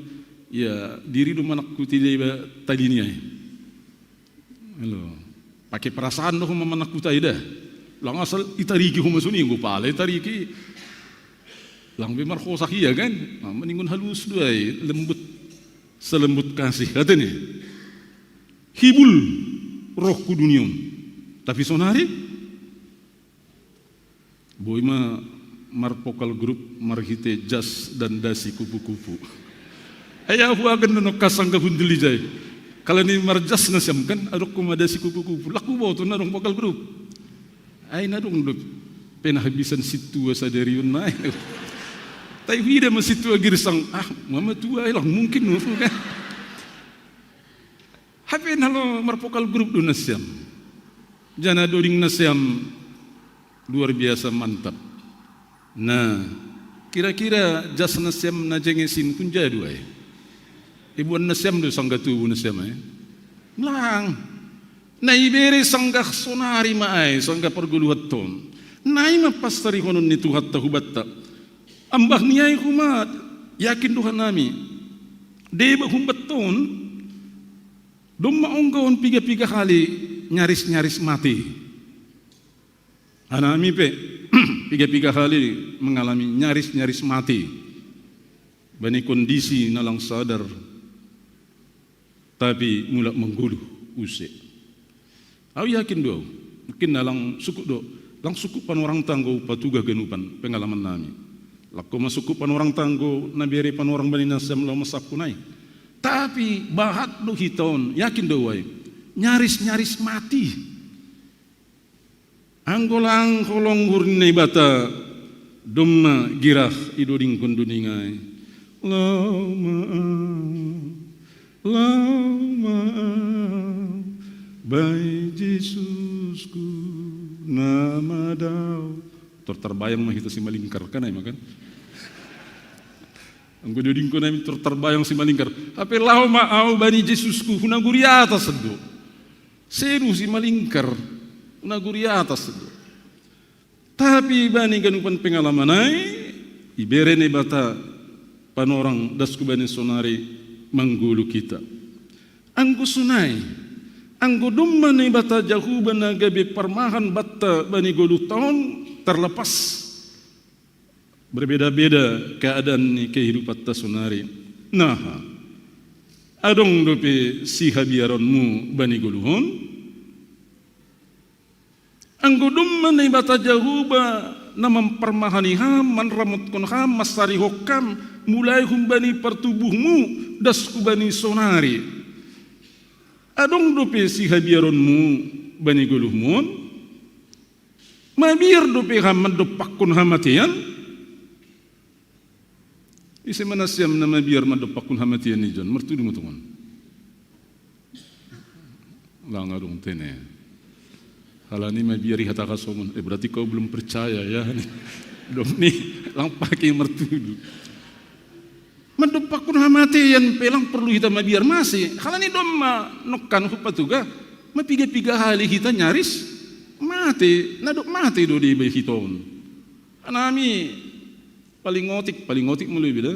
Ia diri do manangkuti iba talini ai. Alo. Pake perasaan do homa manangkuti ai da. Lang asal itariki homa songon i, anggo pala itariki, lang pe marhosah ia kan. Maningon halus do ai, lembut, selembut kasih, hatana. Hibul roh hu dunia on. Tapi sonari boi ma marvokal grup marhite jas dan dasi kupu-kupu. Ai ahu huagen do nongkas angka hundul i jai. Halani marjas nasiam kan, adong homa dasi kupu-kupu. Lang huboto na adong vokal grup. Ai na adong do pe na habisan sintua sadari on ma ai. Tai huida ma sintua Girsang, ah, mamatua ai, lang mungkin nuhu kan. Hape na laho marvokal grup do nasiam. Jana doding nasiam luar biasa mantap. Nah, kira-kira jas nasiam na jengesin kunjadu ai. Ibuan nasiam do sangga tubu nasiam ai. Lang. Na ibere sangga sonari ma ai, sangga pargoluhaton. Nai ma pastari honon ni Tuhan tahubatta. Ambah ni ai humat, yakin dohanami. Deba humbaton, domma onggaon piga-piga hali nyaris-nyaris mati. Anami pe piga-piga hali mengalami nyaris-nyaris mati. Bani kondisi na lang sadar, tapi mulak manggoluh use. Au yakin do, mungkin na lang suku do, lang suku panorang tanggo patuga ganupan pengalaman nami. Lako masuku panorang tanggo, na bere panorang bani nasiam lau masakku nai. Tapi bahat do hitaon, yakin do wai. Nyaris-nyaris mati. Anggo lang holong hur ni Naibata, domma girah idodingkon doding ai. Lau ma au, lau ma au, bai Jesusku na madao. Tor tarbayang ma hita si malingkar kan ai makan. Anggo dodingkon nami tor tarbayang si malingkar. Hape lau ma au bani Jesusku, hunaguri atas do. Seru si malingkar, hunaguri atas do. Tapi bani ganupan pengalaman ai, ibere Naibata panorang dasku bani sonari manggoluh hita. Anggo sonai, anggo domma Naibata Jahowa na gabe parmahan batta bani goluh taon, terlepas berbeda-beda keadaan ni kehidupanta sonari. Naha, adong dope sihabiaronmu bani goluh on? Anggo domma Naibata Jahowa na mamparmahani ham, manramotkon ham, mansarihon ham, mulai humbani partubuhmu, das hubani sonari. Adong dope sihabiaronmu bani goluhmu on? Mabiar dope ham mandompakkon hamatean? Ise ma nasiam na mabiar mandompakkon hamatean i jon, martudu ma tongon. Lang adong tene. Halani mabiar i hataka songon, eh, berarti kau belum percaya ya. Dong ni, lang pake martudu. Mandompakkon hamatean pe lang porlu hita mabiar mase, halani domma nongkan hupatuga, mapiga-piga hali hita nyaris mate, na dob mate do dibai hita on. Anami paling otik, paling otik molo ibeda,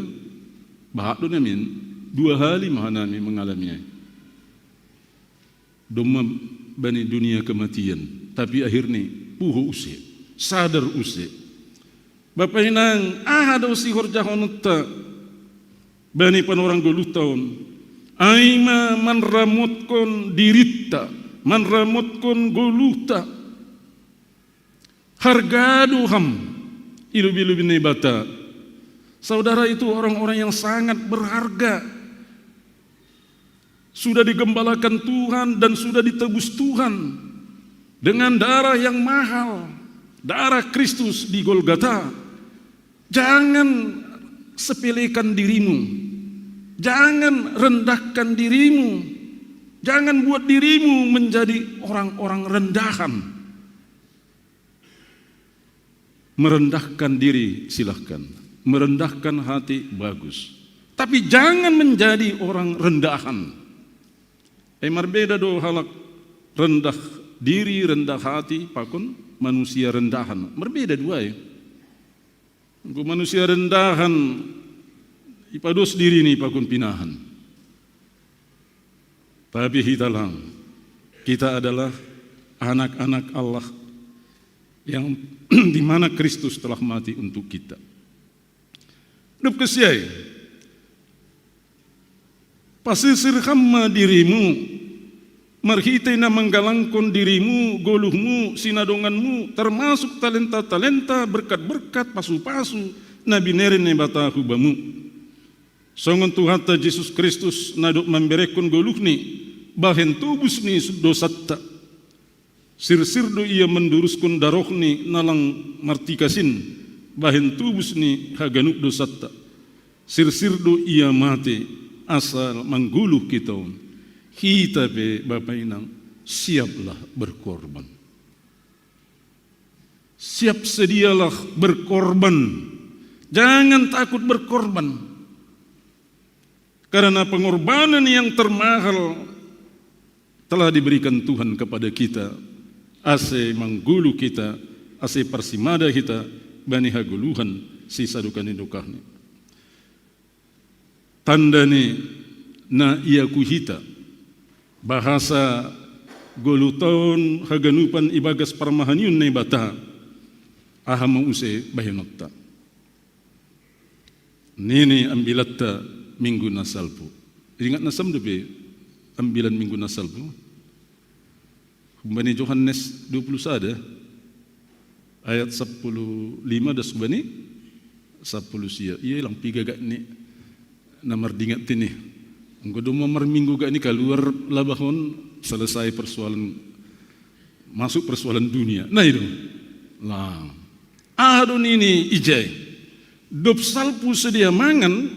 bahat do namin, dua hali ma hanami mengalami ai. Domma bani dunia kematian, tapi akhirni puho use, sadar use. Bapa inang, aha do sihorjahononta bani panorang goluhta on? Ai ma manramotkon dirinta, manramotkon goluhta. Harga do ham i lobi-lobi Naibata. Saudara itu orang-orang yang sangat berharga. Sudah digembalakan Tuhan dan sudah ditebus Tuhan dengan darah yang mahal, darah Kristus di Golgota. Jangan sepelekan dirimu. Jangan rendahkan dirimu. Jangan buat dirimu menjadi orang-orang rendahan. Merendahkan diri silahkan. Merendahkan hati bagus. Tapi jangan menjadi orang rendahan. Eh, marbeda do halak rendah diri, rendah hati, pakon manusia rendahan. Marbeda do ai. Anggo manusia rendahan, ipados dirini pakon pinahan. Tapi hita lang, kita adalah anak-anak Allah yang di mana Kristus telah mati untuk kita. Dob ke siai, pasisir ham ma dirimu, marhitei na manggalangkon dirimu, goluhmu, sinadonganmu, termasuk talenta-talenta, berkat-berkat, pasu-pasu, na binere Naibata hubamu. Songon Tuhanta Jesus Kristus na dob mamberekkon goluhni, bahen tobus ni dosanta. Sirsir do ia manduruskon darohni na lang martikasin, bahen tobus ni haganup dosanta. Sirsir do ia mate, asa manggoluh hita on. Hita pe, bapa inang, siaplah berkorban. Siap sedialah berkorban. Jangan takut berkorban. Karena pengorbanan yang termahal telah diberikan Tuhan kepada kita. Ase manggulu kita, ase parsimada kita bani hagoluhan si sadukani dokahni. Tandani na iaku hita, bahasa goluton haganupan ibagas parmahanion Naibata, aha ma use bahenonta. Nini ambilatta minggu na salpu. Ingat nasam dope ambilan minggu na salpu? Humbani Johannes dua puluh sada, ayat sapuluh lima das humbani sapuluh sia. Ia lang piga gak ni na mardingat ini. Enggo doma marminggu gak ni kaluar labahon, selesai persoalan, masuk persoalan dunia. Nah itu. Lang. Aha do nini ijai. Dob salpu sedia mangan,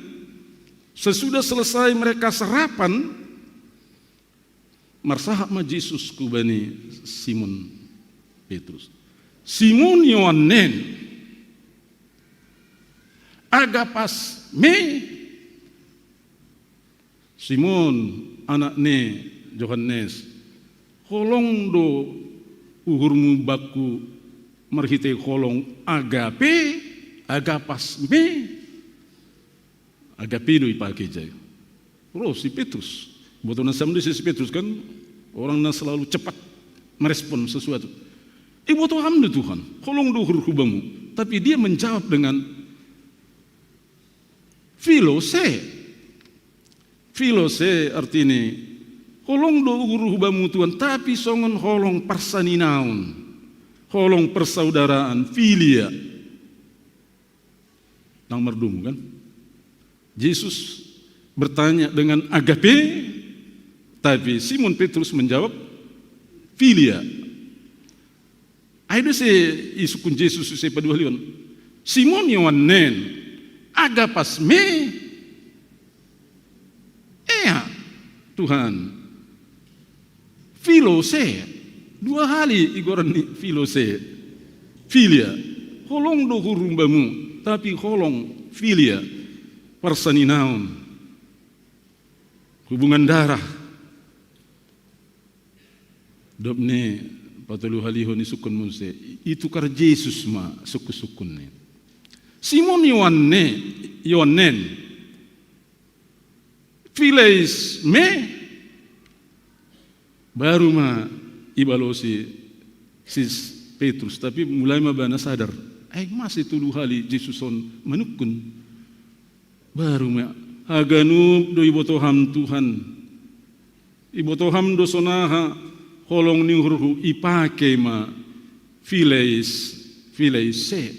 sesudah selesai mereka sarapan, marsahap ma Jesus hubani Simon Petrus. Simon Yohanen, aga pas me? Simon, anak ni Johannes, holong do uhurmu bakku marhitei holong agape, aga pas me? Agape do ipake ijai. Ro si Petrus. Boto nasam do si Petrus kan orang na selalu cepat merespon sesuatu. Iboto ham do Tuhan, holong do uhurhu bamu. Tapi dia menjawab dengan filose. Filose artini, holong do uhurhu bamu Tuhan, tapi songon holong parsaninaon, holong persaudaraan, filia. Nang mardomu kan? Jesus bertanya dengan agape, tapi Simon Petrus menjawab filia. Ai do se isungkun Jesus use paduahalion. Simon Yohanen, aga pas me? Ea, Tuhan. Filose. Dua hali igoran ni filose. Filia. Holong do uhurhu bamu, tapi holong filia. Parsaninaon. Hubungan darah. Dob ni patoluhalihon isungkun muse, itukar Jesus ma sungkun-sungkunni. Simon Yohanen, Yohanen, fileis me? Baru ma ibalosi si Petrus, tapi mulai ma ibana sadar. Ai mase tolu hali Jesus on manungkun. Baru ma, haganup do iboto ham Tuhan. Iboto ham do sonaha holong ni uhurhu, ipake ma fileis, fileise.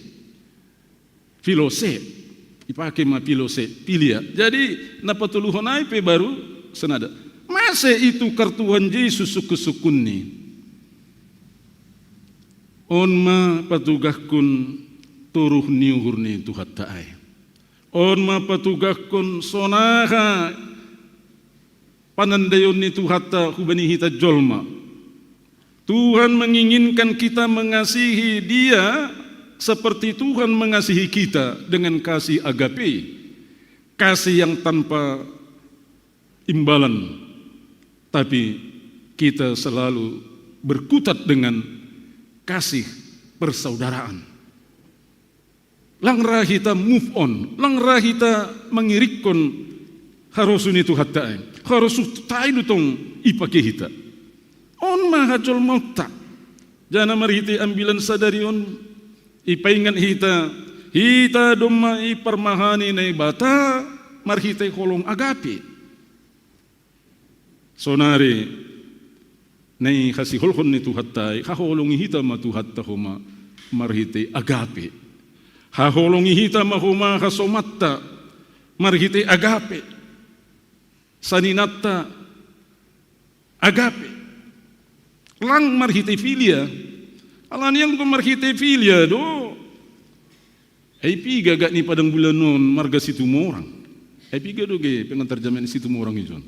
Filose. Ipake ma filose, filia. Jadi na patoluhon ai pe baru sonada. Mase itukar Tuhan Jesus sungkun-sungkunni? On ma patugahkon toruh ni uhur ni Tuhanta ai. On ma patugahkon sonaha panandaion ni Tuhanta hubani hita jolma. Tuhan menginginkan kita mengasihi Dia seperti Tuhan mengasihi kita dengan kasih agape, kasih yang tanpa imbalan, tapi kita selalu berkutat dengan kasih persaudaraan. Lang ra hita move on, lang ra hita mangirikkon harosuh ni Tuhanta ai. Harosuhta ai do tong ipake hita. On ma hajolmaonta. Jala marhitei ambilan sadari on, ipaingat hita, hita domma iparmahani Naibata marhitei holong agape. Sonari na ihasiholhon ni Tuhanta ai, haholongi hita ma Tuhanta homa marhitei agape. Haholongi hita ma homa hasomanta marhitei agape. Saninanta agape. Lang marhitei filia. Alani anggo marhitei filia do, ai piga gak ni padang bulan on marga Situmorang? Ai piga do ge pengantar jaman Situmorang ijon?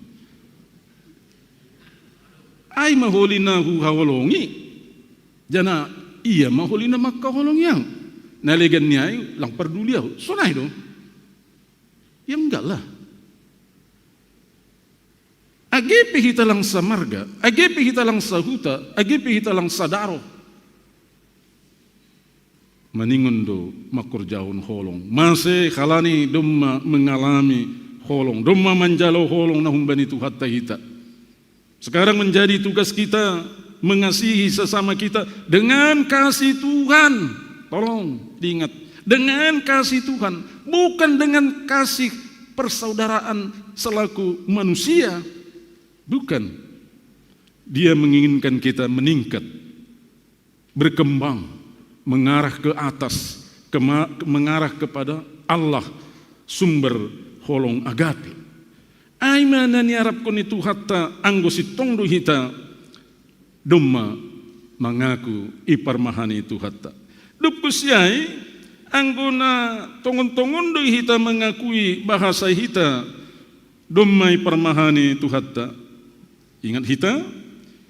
Ai ma holi na huhaholongi. Jala Ia ma holina mangkaholong iau. Na legan ni ai lang parduli ahu. Sonai do. Ya enggak lah. Age pe hita lang samarga, age pe hita lang sahuta, age pe hita lang sadaroh. Maningon do mangkorjahon holong. Mase halani domma mengalami holong, domma manjalo holong na humbani Tuhanta hita. Sekarang menjadi tugas kita mengasihi sesama kita dengan kasih Tuhan. Tolong diingat, dengan kasih Tuhan, bukan dengan kasih persaudaraan selaku manusia. Bukan. Dia menginginkan kita meningkat, berkembang, mengarah ke atas, kema- mengarah kepada Allah, sumber holong agape. Ai ma na niarapkon ni Tuhanta anggo sintong do hita domma mangaku i parmahan ni Tuhanta. Dob tusi ai, anggo na tongon-tongon do hita mangakui bahasa hita domma i parmahan ni Tuhanta. Ingat hita,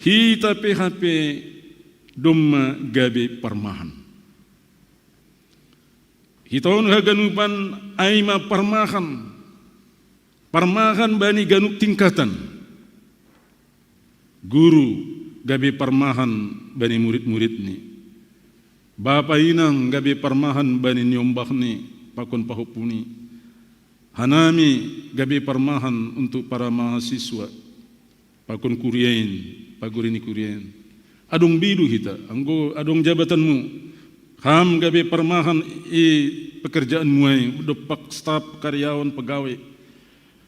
hita pe hape domma gabe parmahan. Hita on haganupan ai ma parmahan. Parmahan bani ganup tingkatan. Guru gabe parmahan bani murid-muridni. Bapa inang gabe parmahan bani niombahni pakon pahompuni. Hanami gabe parmahan untuk para mahasiswa. Pakon kuriain, pagori ni kuriain. Adong be do hita, anggo adong jabatanmu. Ham gabe parmahan i pekerjaanmu ai, dompak staf, karyawan, pegawai.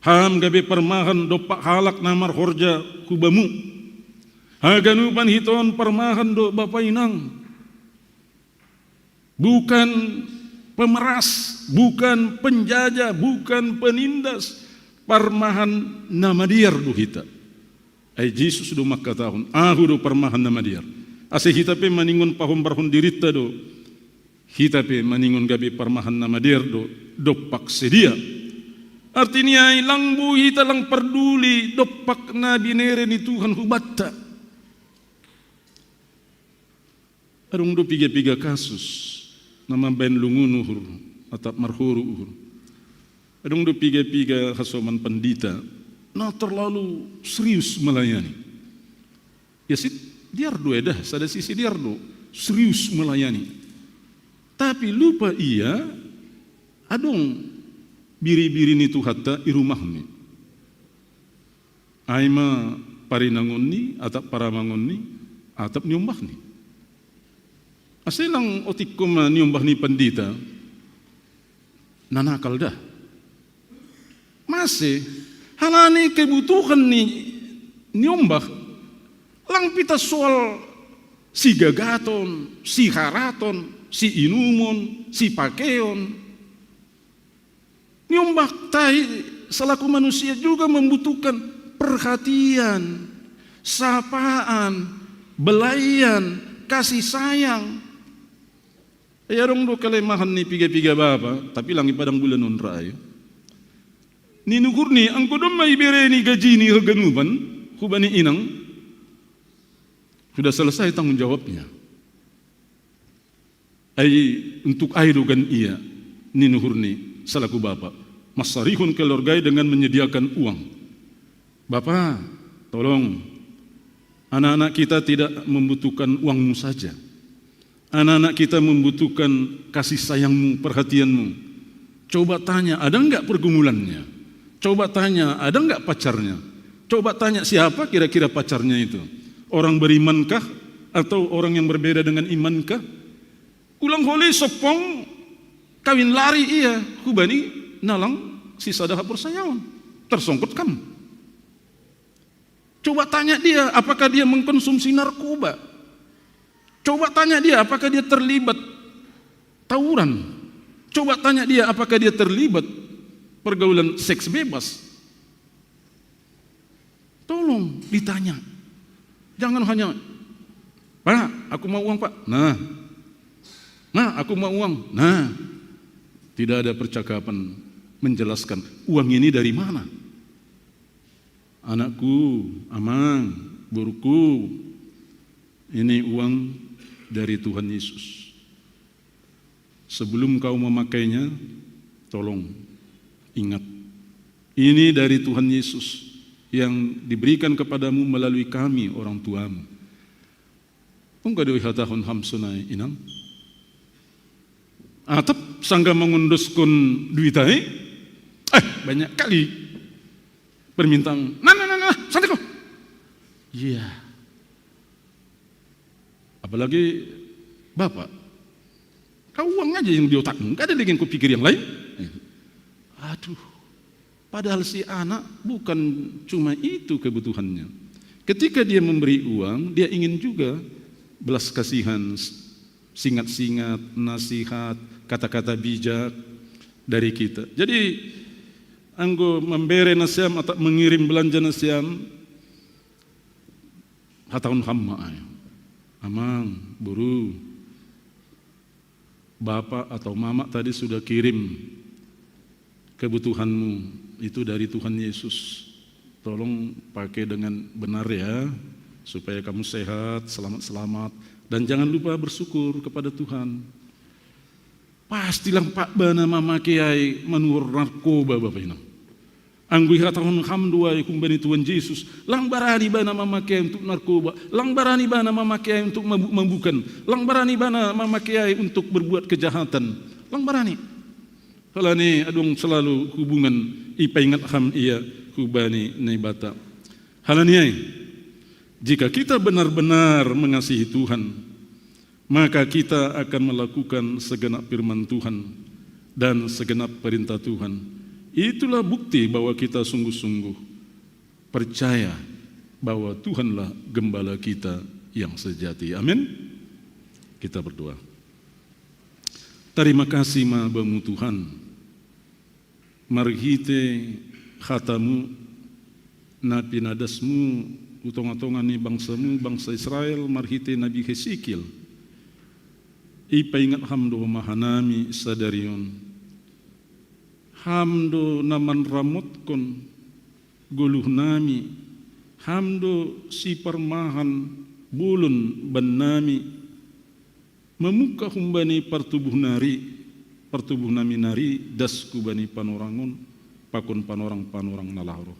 Ham gabe parmahan dompak halak na marhorja hu bamu. Haganupan hita on parmahan do bapa inang. Bukan pemeras, bukan penjajah, bukan penindas. Parmahan na madear do hita. Ai Jesus do mangkatahon, ahu do parmahan na madear. Ase hita pe maningon pahombarhon dirinta do. Hita pe maningon gabe parmahan na madear do, dompak sedia. Artini ai lang boi hita lang parduli dompak na binere ni Tuhan hubanta. Adong do piga-piga kasus na mambaen lungun uhur, atap marhoru uhur. Adong do piga-piga hasoman pandita na terlalu serius melayani. Ya sit, dear do eda, sada sisi dear do, serius melayani. Tapi lupa ia, adong biri-biri ni Tuhanta i rumahmi. Ai ma parinangonni, atap paramangonni, atap niombahni. Ase lang otikko ma niombah ni pandita, na nakal da. Mase, halani kebutuhan ni niombah, lang pita soal sigagaton, siharaton, siinumon, sipakeon. Niombah tai selaku manusia juga membutuhkan perhatian, sapaan, belaian, kasih sayang. Ia adong do kelemahan ni piga-piga bapa, tapi lang i padang bulan on ra ai. Ninuhurni anggo domma ibereni gajini haganupan hubani inang, sudah selesai tanggung jawabnya. Ai untuk ai do gan ia, ninuhurni selaku bapa. Mansarihon keluarga i dengan menyediakan uang. Bapa, tolong, anak-anak kita tidak membutuhkan uangmu saja. Anak-anak kita membutuhkan kasih sayangmu, perhatianmu. Coba tanya, ada nggak pergumulannya? Coba tanya, ada nggak pacarnya? Coba tanya siapa kira-kira pacarnya itu? Orang berimankah atau orang yang berbeda dengan imankah? Ulang holi sompong kawin lari ia hubani na lang sisada haporsayaon. Tersongkot kam. Coba tanya dia, apakah dia mengkonsumsi narkoba? Coba tanya dia, apakah dia terlibat tawuran? Coba tanya dia, apakah dia terlibat pergaulan seks bebas? Tolong ditanya. Jangan hanya, "Pak, aku mau uang, Pak." Nah. "Nah, aku mau uang." Nah. Tidak ada percakapan menjelaskan uang ini dari mana. "Anakku, amang, boruku, ini uang dari Tuhan Yesus. Sebelum kau memakainya, tolong ingat, ini dari Tuhan Yesus yang diberikan kepadamu melalui kami, orang tuamu. Ungkadu ihatahun ham sonai, inang. Atap sangga mengunduskun duitai. Eh, banyak kali permintaan. Nah, nah, nah, nah, santai kau. Iya. Apalagi bapak. Kau uang aja yang di otakmu, nggak ada lagi yang kau pikir yang lain. Aduh, padahal si anak bukan cuma itu kebutuhannya. Ketika dia memberi uang, dia ingin juga belas kasihan, singat-singat, nasihat, kata-kata bijak dari kita. Jadi, anggo membere nasiam atau mengirim belanja nasiam, hatahun ham ma ai. Amang, buru, bapak atau mama tadi sudah kirim kebutuhanmu itu dari Tuhan Yesus. Tolong pakai dengan benar ya, supaya kamu sehat, selamat-selamat. Dan jangan lupa bersyukur kepada Tuhan. Pastilah pak bana mamakiai manuhor narkoba, Bapak Inang. Anggo ihatahon ham do ai humbani Tuhan Jesus, lang barani bana mamakiai untuk narkoba, lang barani bana mamakiai untuk mabuk-mabukan, lang barani bana mamakiai untuk berbuat kejahatan, lang barani. Halani adong selalu hubungan ipaingat ham ia hubani Naibata. Halani ai, jika kita benar-benar mengasihi Tuhan, maka kita akan melakukan segenap firman Tuhan dan segenap perintah Tuhan. Itulah bukti bahwa kita sungguh-sungguh percaya bahwa Tuhanlah gembala kita yang sejati. Amin. Kita berdoa. Terima kasih ma bamu Tuhan. Marhite hatamu na pinadasmu hu tonga-tonga ni bangsamu, bangsa Israel, marhite Nabi Hesekiel. Ipaingat ham do ma hanami sadari on. Ham do na manramotkon goluhnami, ham do siparmahan bolon bannami, mamungka humbani partubuh nari, partubuh nami nari das hubani panorang on, pakon panorang-panorang na laho ro.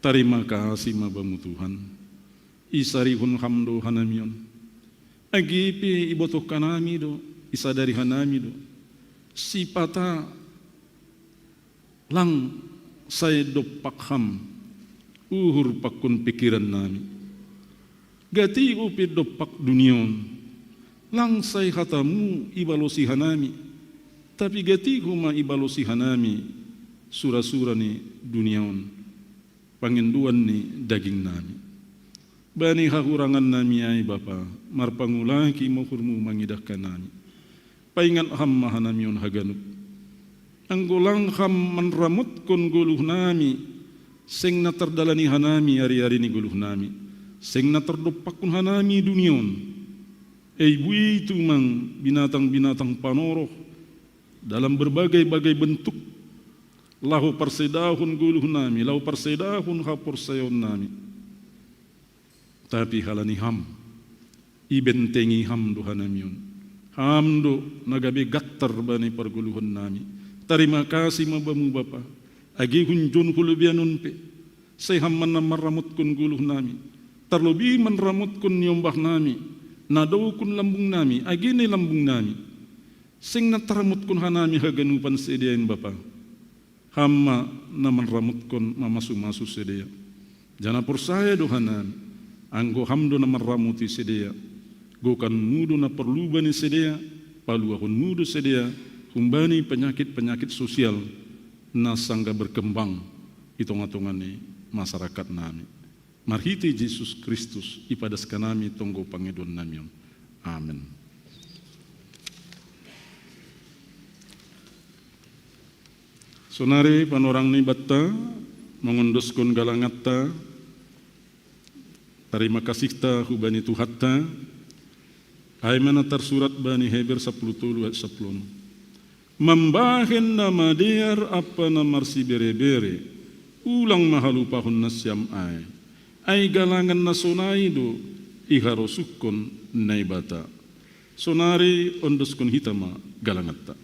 Tarima kasih ma bamu Tuhan, isarihon ham do hanami on. Age pe ibotoh hanami do, isadari hanami do. Sipata lang sai dompak ham uhur pakon pikiran nami. Gati ope dompak dunia on, lang sai hatamu ibalosi hanami, tapi gati ho ma ibalosi hanami sura-sura ni dunia on, pangindoan ni daging nami. Bani hahurangan nami ai Bapa, marpangulaki ma uhurmu mangidah hanami. Paingat ham ma hanami on haganup. Anggo lang ham manramotkon goluhnami, seng na tardalani hanami ari-ari ni goluhnami, seng na tardompakkon hanami dunia on. Ai boi tumang binatang-binatang panoroh dalam berbagai-bagai bentuk, laho parsedahon goluhnami, laho parsedahon haporsayaonnami. Tapi halani ham, ibentengi ham do hanami on. Ham do na gabe gattar bani pargoluhon nami. Tarima kasih ma bamu Bapa, age hunjon holobian on pe, sai ham ma na manramotkon goluh nami, tarlobi manramotkon niombah nami, na dokon lambung nami, age na i lambung nami. Seng na tarramotkon hanami haganupan sidea in Bapa. Ham ma na manramotkon mamasu-masu sidea. Jana porsaya do hanami, anggo ham do na manramoti sidea, gokanmu do na parluba ni sidea, paluahonmu do sidea, humbani penyakit-penyakit sosial na sangga berkembang i tonga-tonga ni masyarakat nami. Marhite Jesus Kristus ipadaskan nami tonggo pangidoan nami on. Amen. Sonari panorang ni batta, mangondoskon galangatta, tarima kasihta hubani Tuhanta, ai ma na tarsurat bani Heber sapuluh tolu ayat sapuluh onom. Mambahen na madear ampa na marsibere-bere, ulang ma halupahon nasiam ai. Ai galangan na sonai do, Iharosukkon Naibata. Sonari ondoskon hita ma galangatta.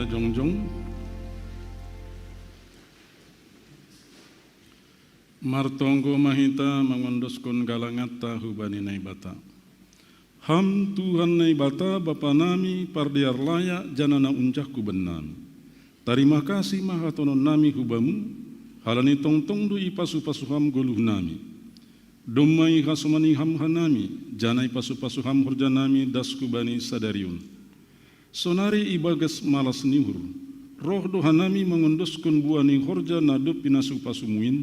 Jongjong. Martonggo ma hita mangondoskon galanganta hubani Naibata. Ham Tuhan Naibata Bapa nami, pardear layak janah na unjahku bennami. Tarima kasih ma hatonon nami hu Bamu, halani tongtong do ipasu-pasu Ham goluh nami. Domma ihasomani Ham hanami, janah ipasu-pasu Ham horja nami das hubani sadari on. Sonari ibagas malas ni uhur, roh do hanami mangondoskon buah ni horja na dob pinasu-pasuMu in,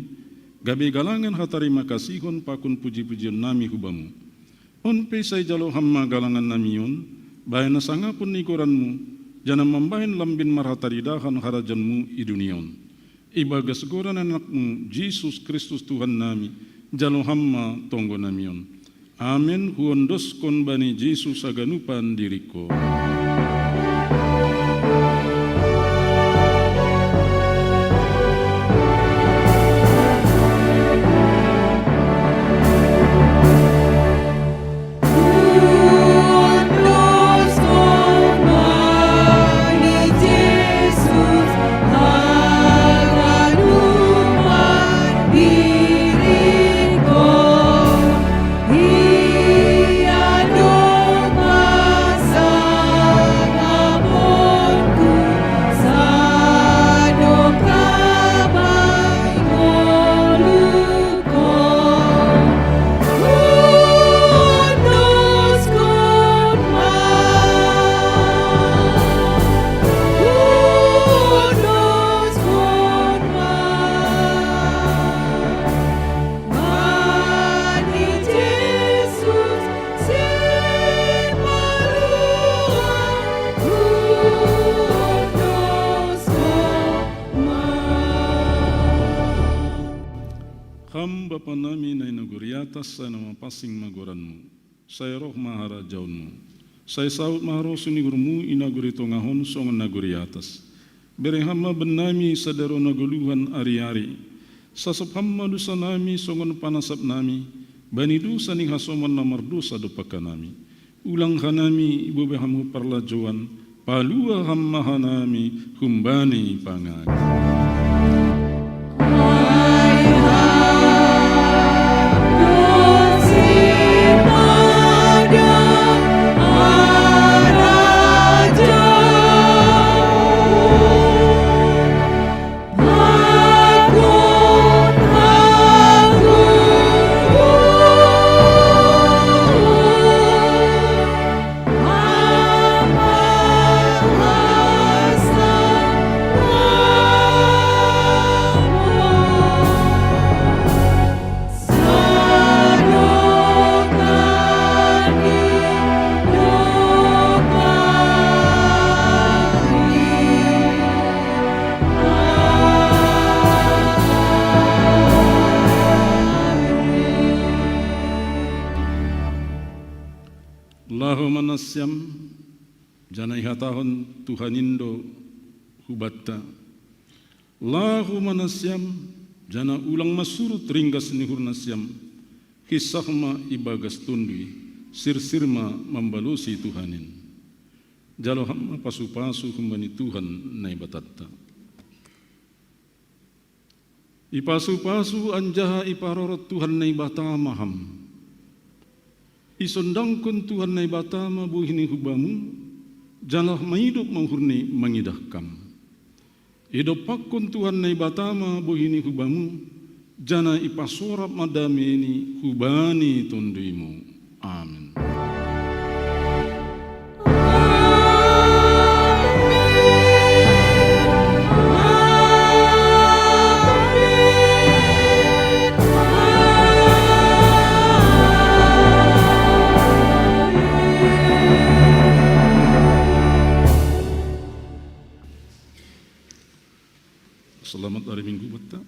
gabe galangan hatarima kasihon pakon puji-pujion nami hu Bamu. On pe sai jalo Ham ma galangan nami on, bahen hasangapon ni goranMu, janah mambahen lambin marhataridahan harajaonMu i dunia on. Ibagas goran AnakMu, Jesus Kristus Tuhan nami, jalo Ham ma tonggo nami on. Amen, huondoskon bani Jesus haganupan diringKu. Ham Bapa nami na i nagori atas, sai na mapansing ma goranMu. Sai roh ma harajaonMu. Sai saut ma harosuh ni uhurMu i nagori tongah on songon nagori atas. Bere Ham ma bennami sadari on hagoluhan ari-ari. Sasap Ham ma dousa nami songon panasap nami bani dousa ni hasoman na mardousa dompak hanami. Ulang hanami ibebere Ham hu parlajouan, palua Ham ma hanami humbani pangago. Laho ma nasiam, janah ihatahon Tuhan in do hubanta: Laho ma nasiam, janah ulang ma surut ringgas ni uhur nasiam, hinsah ma ibagas tonduy, sirsir ma mambalosi Tuhan in. Jalo Ham ma pasu-pasu humbani Tuhan Naibatanta. Ipasu-pasu anjaha iparorot Tuhan Naibata ma Ham. Isondangkon Tuhan Naibata ma bohi-Ni hu Bamu, jala maidop ma uhur-Ni mangidah Kam. Idompakkon Tuhan Naibata ma bohi-Ni hu Bamu, janah ipasorap ma dame-Ni hubani tonduyMu. Amen. Selamat hari Minggu, Beta.